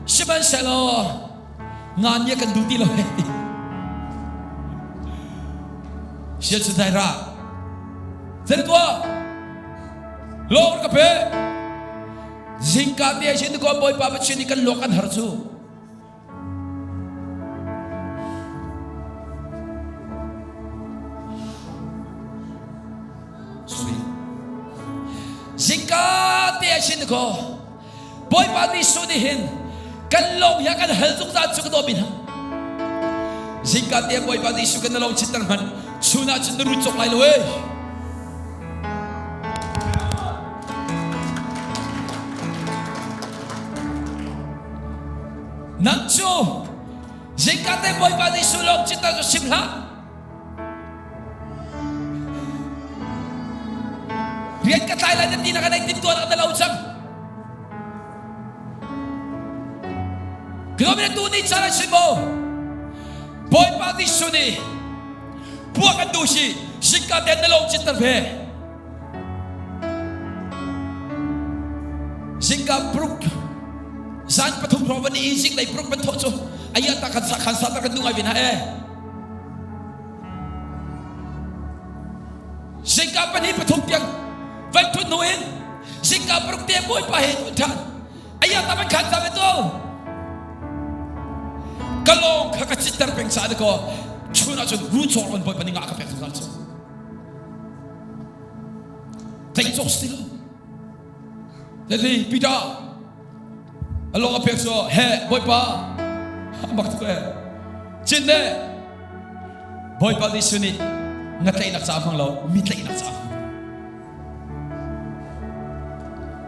Sihmanhsehlaw ngan nih kan duh ti lo he. Sian sun thai ra. Zan tua. Lawr ka pe. Zingka te ah hin ko Bawipa Pathian nih kan luak kan har cu. Sorry. Zingka te ah hin ko Bawipa Jesuh nih hin kan lawng hi kan hal zungzal cu ka dawt mi hna. Zingka te Bawipa Jesuh kan na lawng chitter hmanh chun ah cun na rut cawk lai lo ee. Nang cu zingka te Bawipa Jesuh lawng cita cu sim hlah. Rian ka tlai lai na ti na ka nei timtuan ka lo cang. Kilo tu ni chan a si mo. Bawipa Jesuh nih Buak an duh si zingka te na lawng cit ve. Zingka bruk zan pathum hrawng van i zik lei bruk van thawh cu aya ta kan sa khan sa ta kan nu ngai ve na e. Zingka pahnih pathum tiang van thut hnu in zingka bruk te bawipa he tun than Aya ta man khan ta ve to. Ka lawng kha ka citter peng sa ko chun ah cun ru chawr on bawipa ning ah ka pek zungzal cu. Tei cawk si lo. Leli Peter a lawng a pek cu he bawipa bak tuk e. Cin ne bawipa Jesuh nih nga tlaihnak ca hmang lo mi tlaihnak ca hmang.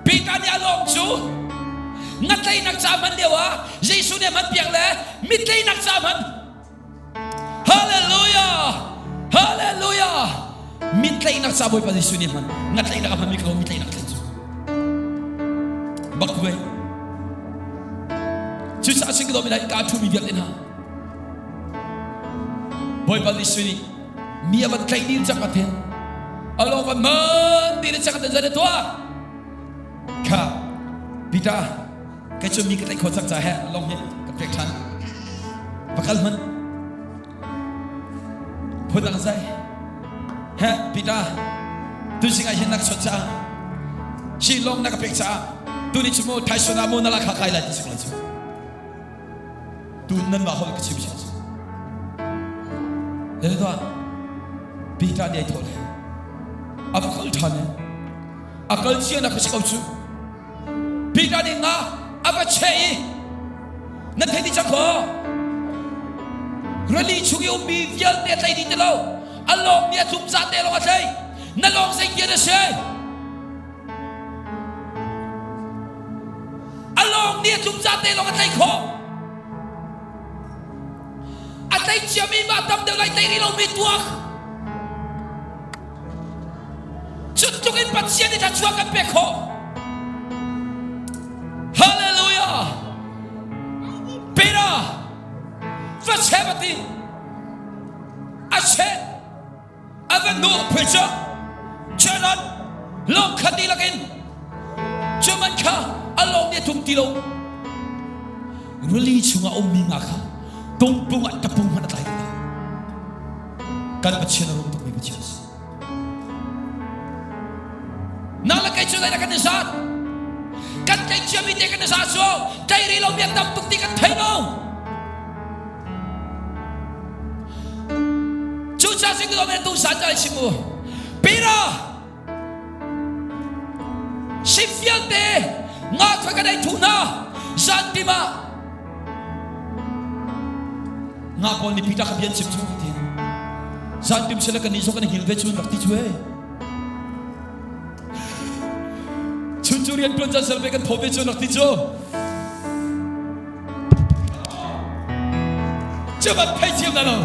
Peter nih a lawng cu ngatleinak ca hman lio ah Jesuh nih a hman piak le mitleinak ca hman. Hallelujah! Hallelujah! Mitleinak ca Bawipa Jesuh nih hman. Ngatleinak a hmanmi ko mitleinak thlen cu. Bak ve. Cucaah sin ka dawmi lai ka thumi vialte hna. Bawipa Jesuh nih mi a van tlaih dil cang a ti a lawng van man ti le cang a zan tuah kha Peter kei cu mi ka tlaih kho cang ca he lawng hi ka pek than pakal hman phun dang zai he Peter. Tuzing ah hin na ka chawnh caah si lawng na ka pek caah tuni cu mu thaisung ah mu na lakha kai lai ti si ko lai cu. Tu nan mah holh ka chim si cu. Le tuah Peter nih ai thawh le a va kal ṭhan i a kal cia na ka si ko cu. Peter nih nga a va cheh i nan thei dih cang kaw rili chung i ummi vialte a tlei dih ti lo a lawng nih a tlum za te lawng a tlei na lawng zeitia na si a lawng nih a tlum za te lawng a tlei khawh a tlei ciami mah tam deuh lai tlei rih lomi tuak Cu tluk in Pathian nih thluachuah kan pek khawh. Hallelujah! Peter, va cheh va ti. A cheh. A va nu preacher. Chairman, lawng khat dihlak in. Cu man kha a lawng nih a tum ti lo. Rili chungah ummi nga kha tungpung ah tapung hmanh a tlai ti lo. Kan Pathian a rum tukmi Pathian a si. Nang le kei cu zeidah kan i zat? Kan tlaih ciami te kan i zat cu tlaih rih lomi a tam tuk ti kan thei lo. Cucaah sing tu tu san ca chim u. Peter si vialte nga khoi kan ei thu hna zan tim ah nga pawl nih Peter kha bia an chim cu ti zan tim sila kan nih zong kan hil ve cun rak ti cu e chun cu rian tuan caan sel ve kan thaw ve cun rak ti cu cu van thei thiam na lo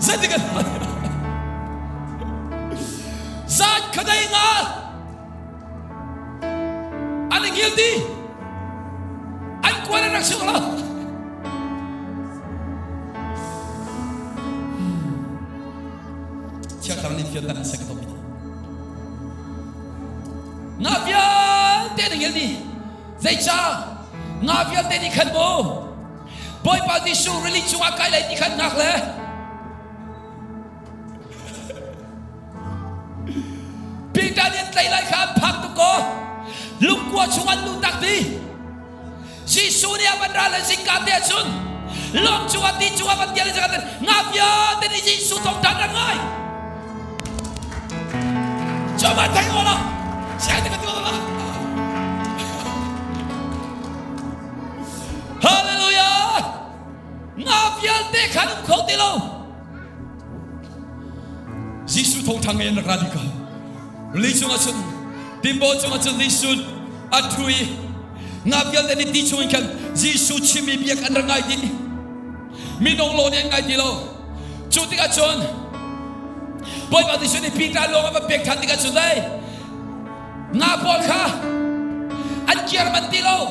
zeitik kan zan khadei nga an i ngil ti an kuan an rak suk lo Thiangthlang nih fianter an sek to mi nga vialte na ngil ni zeicah nga vialte nih khan mu Bawipa Jesuh rili cungah kai lai ti khan ngak le Peter nih an tlaih lai kha an phang tuk ko. Lungkua chung an luh tak dih. Jesuh nih a van ra le zingka te ahcun lawng cungah ti cungah van tial in nga vialte nih Jesuh thawngṭha rak ngai. Coba thei ola. Siang te ka ti ola. Hallelujah. Nga vialte khan um kho ti lo. Jesuh thawngṭha ngei an rak ra dih ko. Li cungah cun timbo cungah cun Jesuh a ṭhu i nga vialte nih ti chungin khan Jesuh chimmi bia an rak ngai dih. Minung law nih an ngai ti lo. Cu tikah cun Bawipa Jesuh nih Peter lawng a va pek ṭhan tikah cun zei nga pawl kha an kir manh ti lo.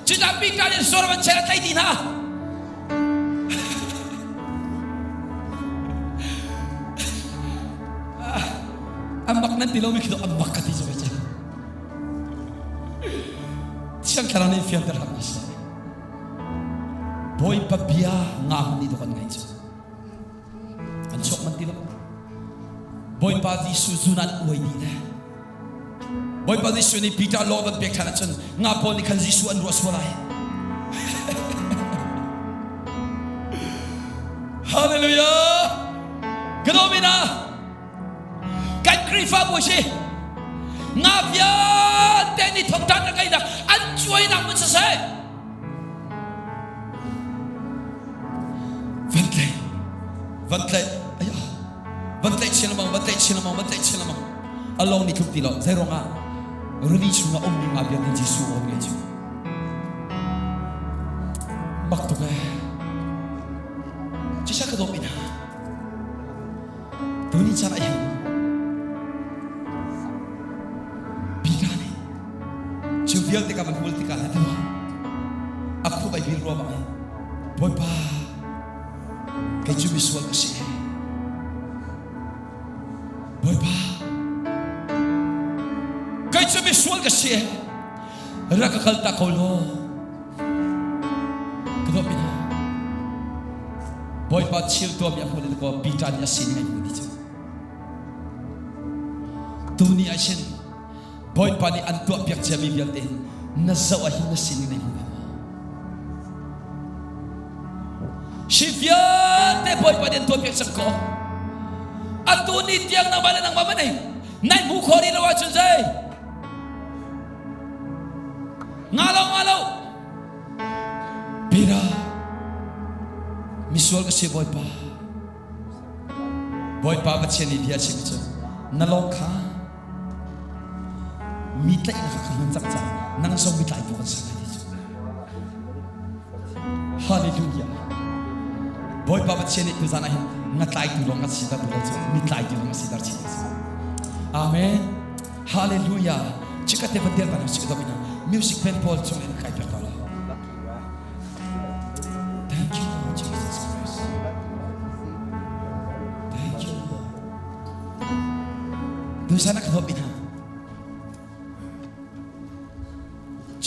Cucaah Peter nih sur van chen a tlaih dih hna. An mak nan ti lomi khi an mak ka ti cu ca. Thiang Thlarau nih fianter hram hna seh. Bawipa bia nga hmanh nih dawk an ngaih cu. An chuak manh ti lo. Bawipa Jesuh zun an uai dih le. Bawipa Jesuh nih Peter law van pek ṭhan ahcun nga pawl nih khan Jesuh an ruah sual lai. Hallelujah! Ka dawmi na kan Khrihfabu si nga vialte nih thawngṭhan a ngeihnak an cuainak mun siseh van tlaih van tlaih ayah van tlaih chin lengmang van tlaih chin lengmang van tlaih chin lengmang a lawng nih tluk ti lo zei ruangah rili chungah ummi nga biakinn Jesuh aw ngei cu mak tuk ee Cisa ka dawt mi hna tuni caan ah hin Peter nih cu vialte ka van hmul tikah le a khup ai bil rua bang Bawipa Kei cu misual ka si. Bawipa, kei cu misual ka si. Rak ka kal tak ko law. Ka dawt mi hna. Bawipa thil tuahmi a hmuh le ko Peter nih a sin in ai hmu ti cu. Tuni ah hin Bawipa nih an tuahpiak ciami vialte hin na zoh ah hin na sining na hmu ve maw? Hi vialte Bawipa nih an tuahpiak cang ko. Atu ni tiang nangmah le nangmah hmanh nai hmu khawh rih lo ahcun zei? Nga lo, nga lo. Bira, misual ka si Bawipa. Bawipa Pathian nih bia chim cu na lawng kha mi tlaihnak kha ka hman cang caah nang zong mi tlaitu kan ser lai ti cu. Hallelujah. Bawipa Pathian nih tuzan ah hin nga tlaitu lawng kan siter tu lo cu mi tlaitu lawng a siter chin. Amen. Hallelujah. Chikate van dir ta na chik ina music band pawl chung in kai piak ta la. Thank you Lord Jesus Christ. Thank you Lord. Tusan ka thop ina. G.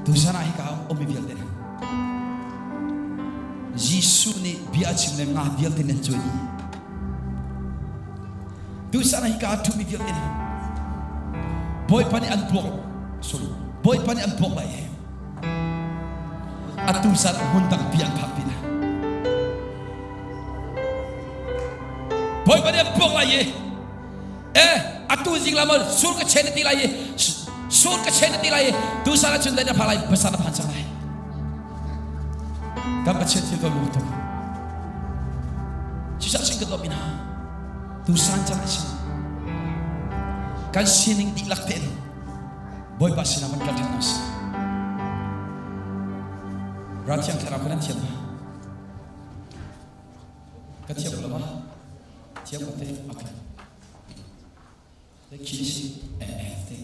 Tusan ah hika um vialte na. Jesuh nih bia a chim le nga vialte nan cuai dih. Tusan ah hika a ṭhumi vialte na. Bawipa nih an puak sorry Bawipa nih an puak lai he. Atu san hmun dang pi an phak pi na. Bawipa nih an puak lai i Eh, atu zing lam sur ka chen ti lai i sur ka chen ti lai i tu sana chun dai na pha lai pasa na phan cang lai. Kan Pathian thil tuan tuk. Chisa sing ka dom ina tu san cang sin. Kan sining dihlak tein Bawipa sinah kan kal ṭhan si. Ra thiang thlarau kan thiam ma? Ka thiam lo ma? Thiam ko te. Okay. The key si F te.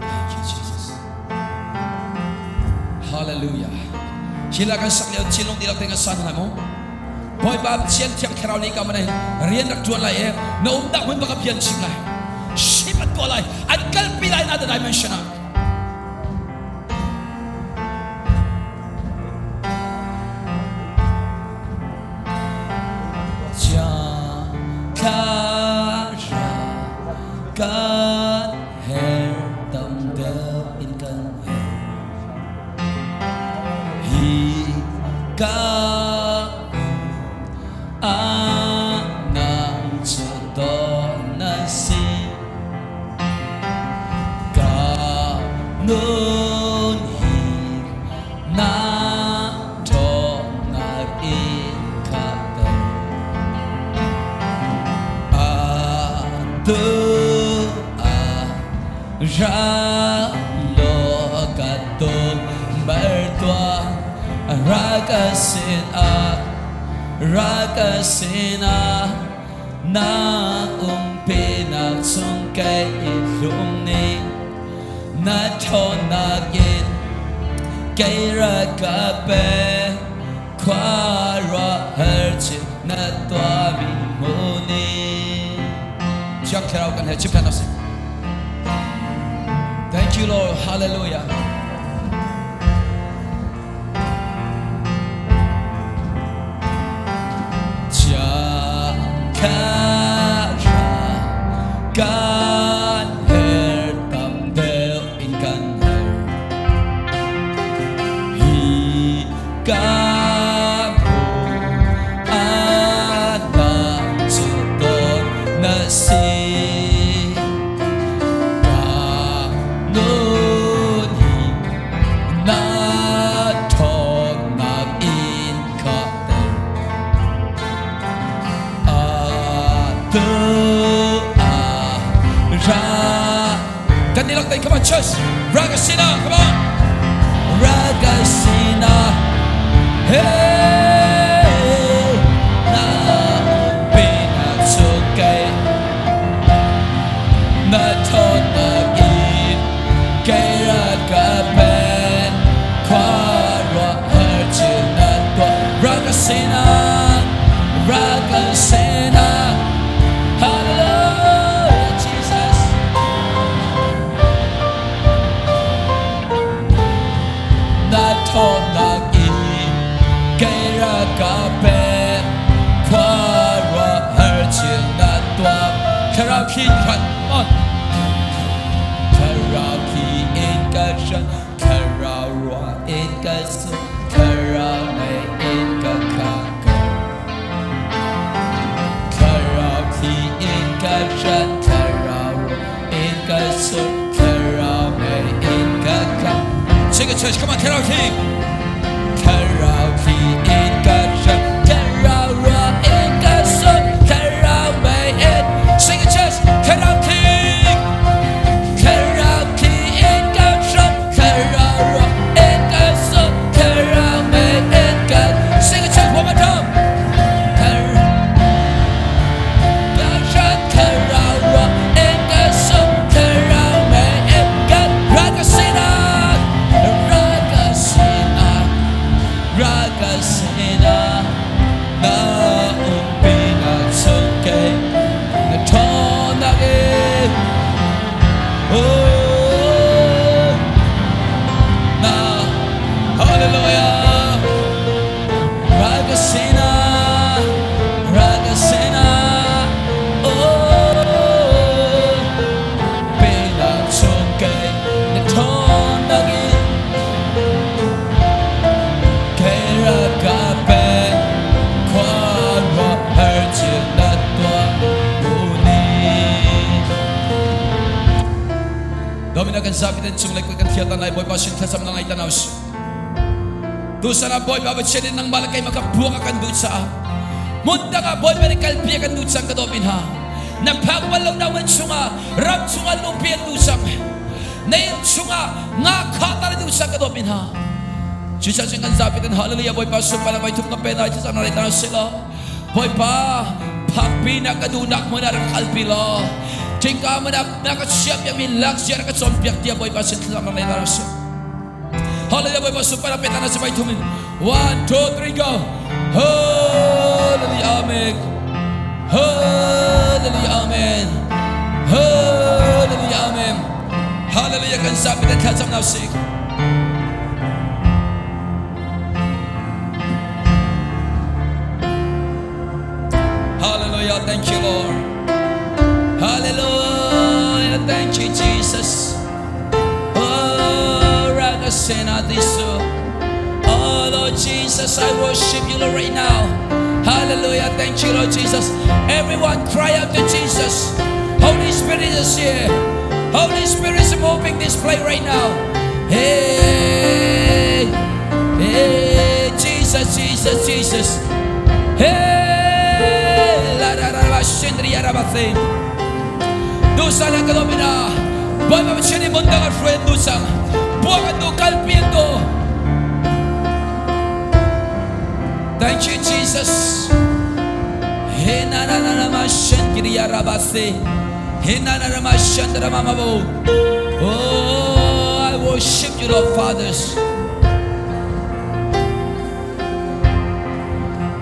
Thank you, Jesus. Hallelujah. Hila kan sak lio thinlung dihlak te kan sa hna mu. Bawipa Pathian Thiang Thlarau nih ka mana rian rak ṭuan lai i na umnak hmun bak a pian chim lai. Ship an tuah lai. An kalpi lai na the dimension ah. Thiang Thlarau kan her tam deuh in kan her. Hi ka ah nang cu dawh na si ka nun hi na ṭhawnnak in khatter atu ah ra law ka tuk mertua ra ka sin ah ra ka sin ah na umpinak chung kei i hlum ni na ṭhawnnak in kei ra ka pe khua ruahhar chin na tuahmi hmu ni Thiang Thlarau kan he chim than usih. Thank you Lord. Hallelujah. Thiang Thlarau kan her tam deuh in kan her. Hi ka Adam cu dawt na si ka nun hi na ṭhawnnak in khahter atu ah ra kan i lak come on church Ragasina come on Ragasina hey na pina chukay na thona in kay rakapen khwa har china to Ragasina Ragasina Hallelujah. su Thlarau mei in ka khang ko. Thlarau thi in ka hran, Thlarau ro in ka su, Thlarau mei in ka khang. Sing it, church, come on, Thlarau thi. Thlarau thi in ka hran, Thlarau ro in ka su, Thlarau mei in. Sing it, church, Thlarau thi. Thlarau thi in ka hran, Thlarau ro in ka su, Thlarau mei in ka. Sing it, church, one more time. Hallelujah. Ragasena, Ragasena, oh, Bela chungkay na thonagi, kay ragape, kwarwa herchil na tua muni. Domina kan sabi din chung lai kan thiatan lai boy pa sin thasam na ngai tanaw Tusan ah Bawipa Pathian in nangmah le keimah ka buak a kan duh caah hmun dang ah Bawipa nih kalpi a kan duh cang ka dawt hna. Na phak bal lo nak man chungah ram chungah luhpi an duh cang. Na inn chungah nga kha tar an duh cang ka dawt hna. Cucaah cun kan zapi kan hallelujah Bawipa sunparnak vai thum ka pe lai thlacam na tar si law Bawipa phakpi na ka duhnak hmun ah rak kalpi law Tingka hmun ah na ka chiahpiakmi lakzia rak ka cawnpiak tiah Bawipa sin thlacam na tar si. Hallelujah Bawipa sunparnak pe ta na si vai thum in 1 2 3 go. Hallelujah amen. Hallelujah amen. Hallelujah amen. Hallelujah kan zapi te thlacam na si. Hallelujah thank you Lord. Hallelujah thank you Jesus. Oh, Oh, Lord Jesus, I worship you, Lord, right now. Hallelujah. Thank you, Lord Jesus. Everyone cry out to Jesus. Holy Spirit is here. Holy Spirit is moving this place right now. Hey, hey, Jesus, Jesus, Jesus. Hey, la la la la, shindri arabase. Dusana ka domina. Bawipa Pathian nih hmun dang ah hruai an duh cang. Buak an duh, kalpi an duh. Thank you, Jesus. He na na na na ma shen kiriya rabase. He na na na ma shen ramamabo. Oh, I worship you, Lord Fathers.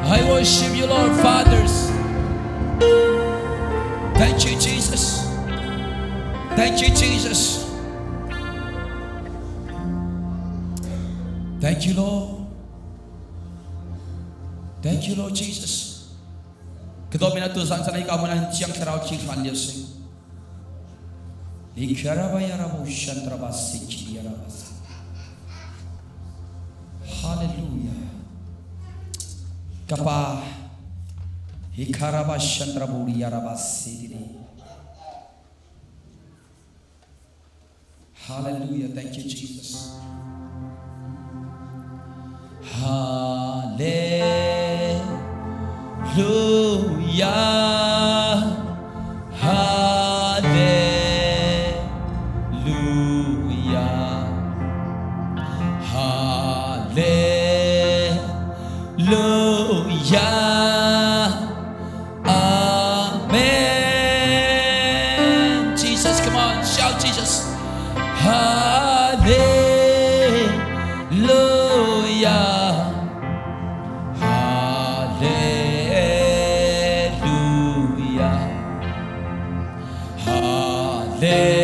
I worship you, Lord Fathers. Thank you, Jesus. Thank you, Jesus. Thank you, Lord. Thank you, Lord Jesus. Kito mina tu san sanai ka muna chiang thlarau chi hran lio si. Ni khyara ba yara bo shantra ba si chi yara ba sa. Hallelujah. Kapa hi kharaba shantra buri yara ba si di. Hallelujah. Thank you, Jesus. Hallelujah. Hallelujah. Hallelujah. Amen. Jesus, come on, shout Jesus. Hallelujah. Hallelujah. Hallelujah.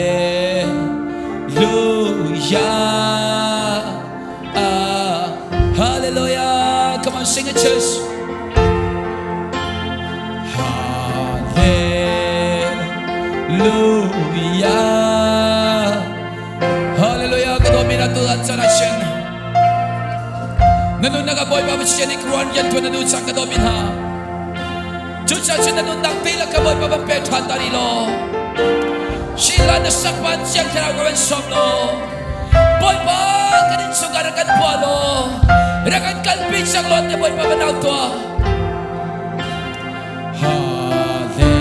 Hallelujah. Come on, sing it, church. Hallelujah. Hallelujah. Ka domina tu at sa nation. Na nunnak ah Bawipa Pathian nih ruan rian tuan na duh cang ka dawmi hna. Cucaah cun na nunnak dihlak ka Bawipa van pe ṭhan ta rih law. Sheila na sakpan Thiang Thlarau ka van sawm law. Bawipa kan innchungkhar rak kan phuah law. Rak kan kalpi cang law te Bawipa van au tuah. Hallelujah.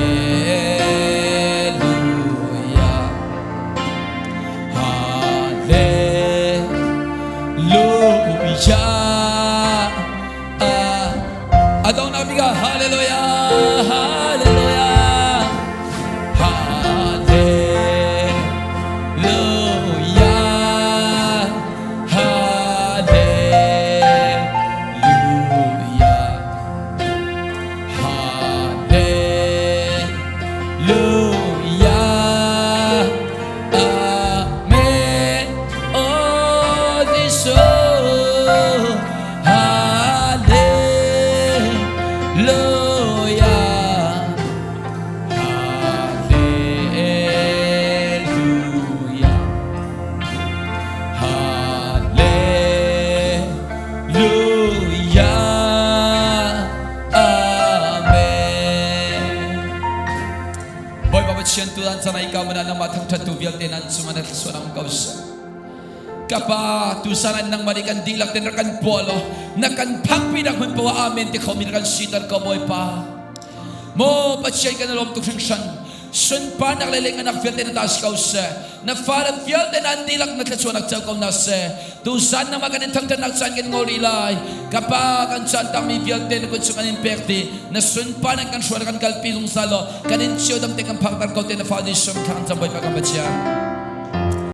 Hallelujah. Adong nak bika hallelujah hallelujah hallelujah hallelujah Hallelujah. Amen. Oh, Jesuh. Hallelujah. Hallelujah. Hallelujah. Amen. Bawipa Pathian tu dan canai ka mana nangmah thangthat tu vialte nan cungah na thluachuah nang ko seh. Kapa tu saran nang mari kan dihlak ten rak kan puah lo na kan phakpi nak hun pawa amen ti khomi kan sitar ko Bawipa. Maw Pathian kan lawm tuk hringhran. Sunparnak le lenganak vialte na tas ko seh. Na fale vialte nan dihlak na thluachuahnak co ko na seh. Tuzan nama kan in thangthatnak caan kan ngol rih lai. Ka pa kan caan tangmi vialte na kut chung an in pek ti. Na sunparnak kan hruai kan kalpi zungzal law kan in cio dam te kan phakter ko te na fa Jesuh thlang cam Bawipa kan Pathian.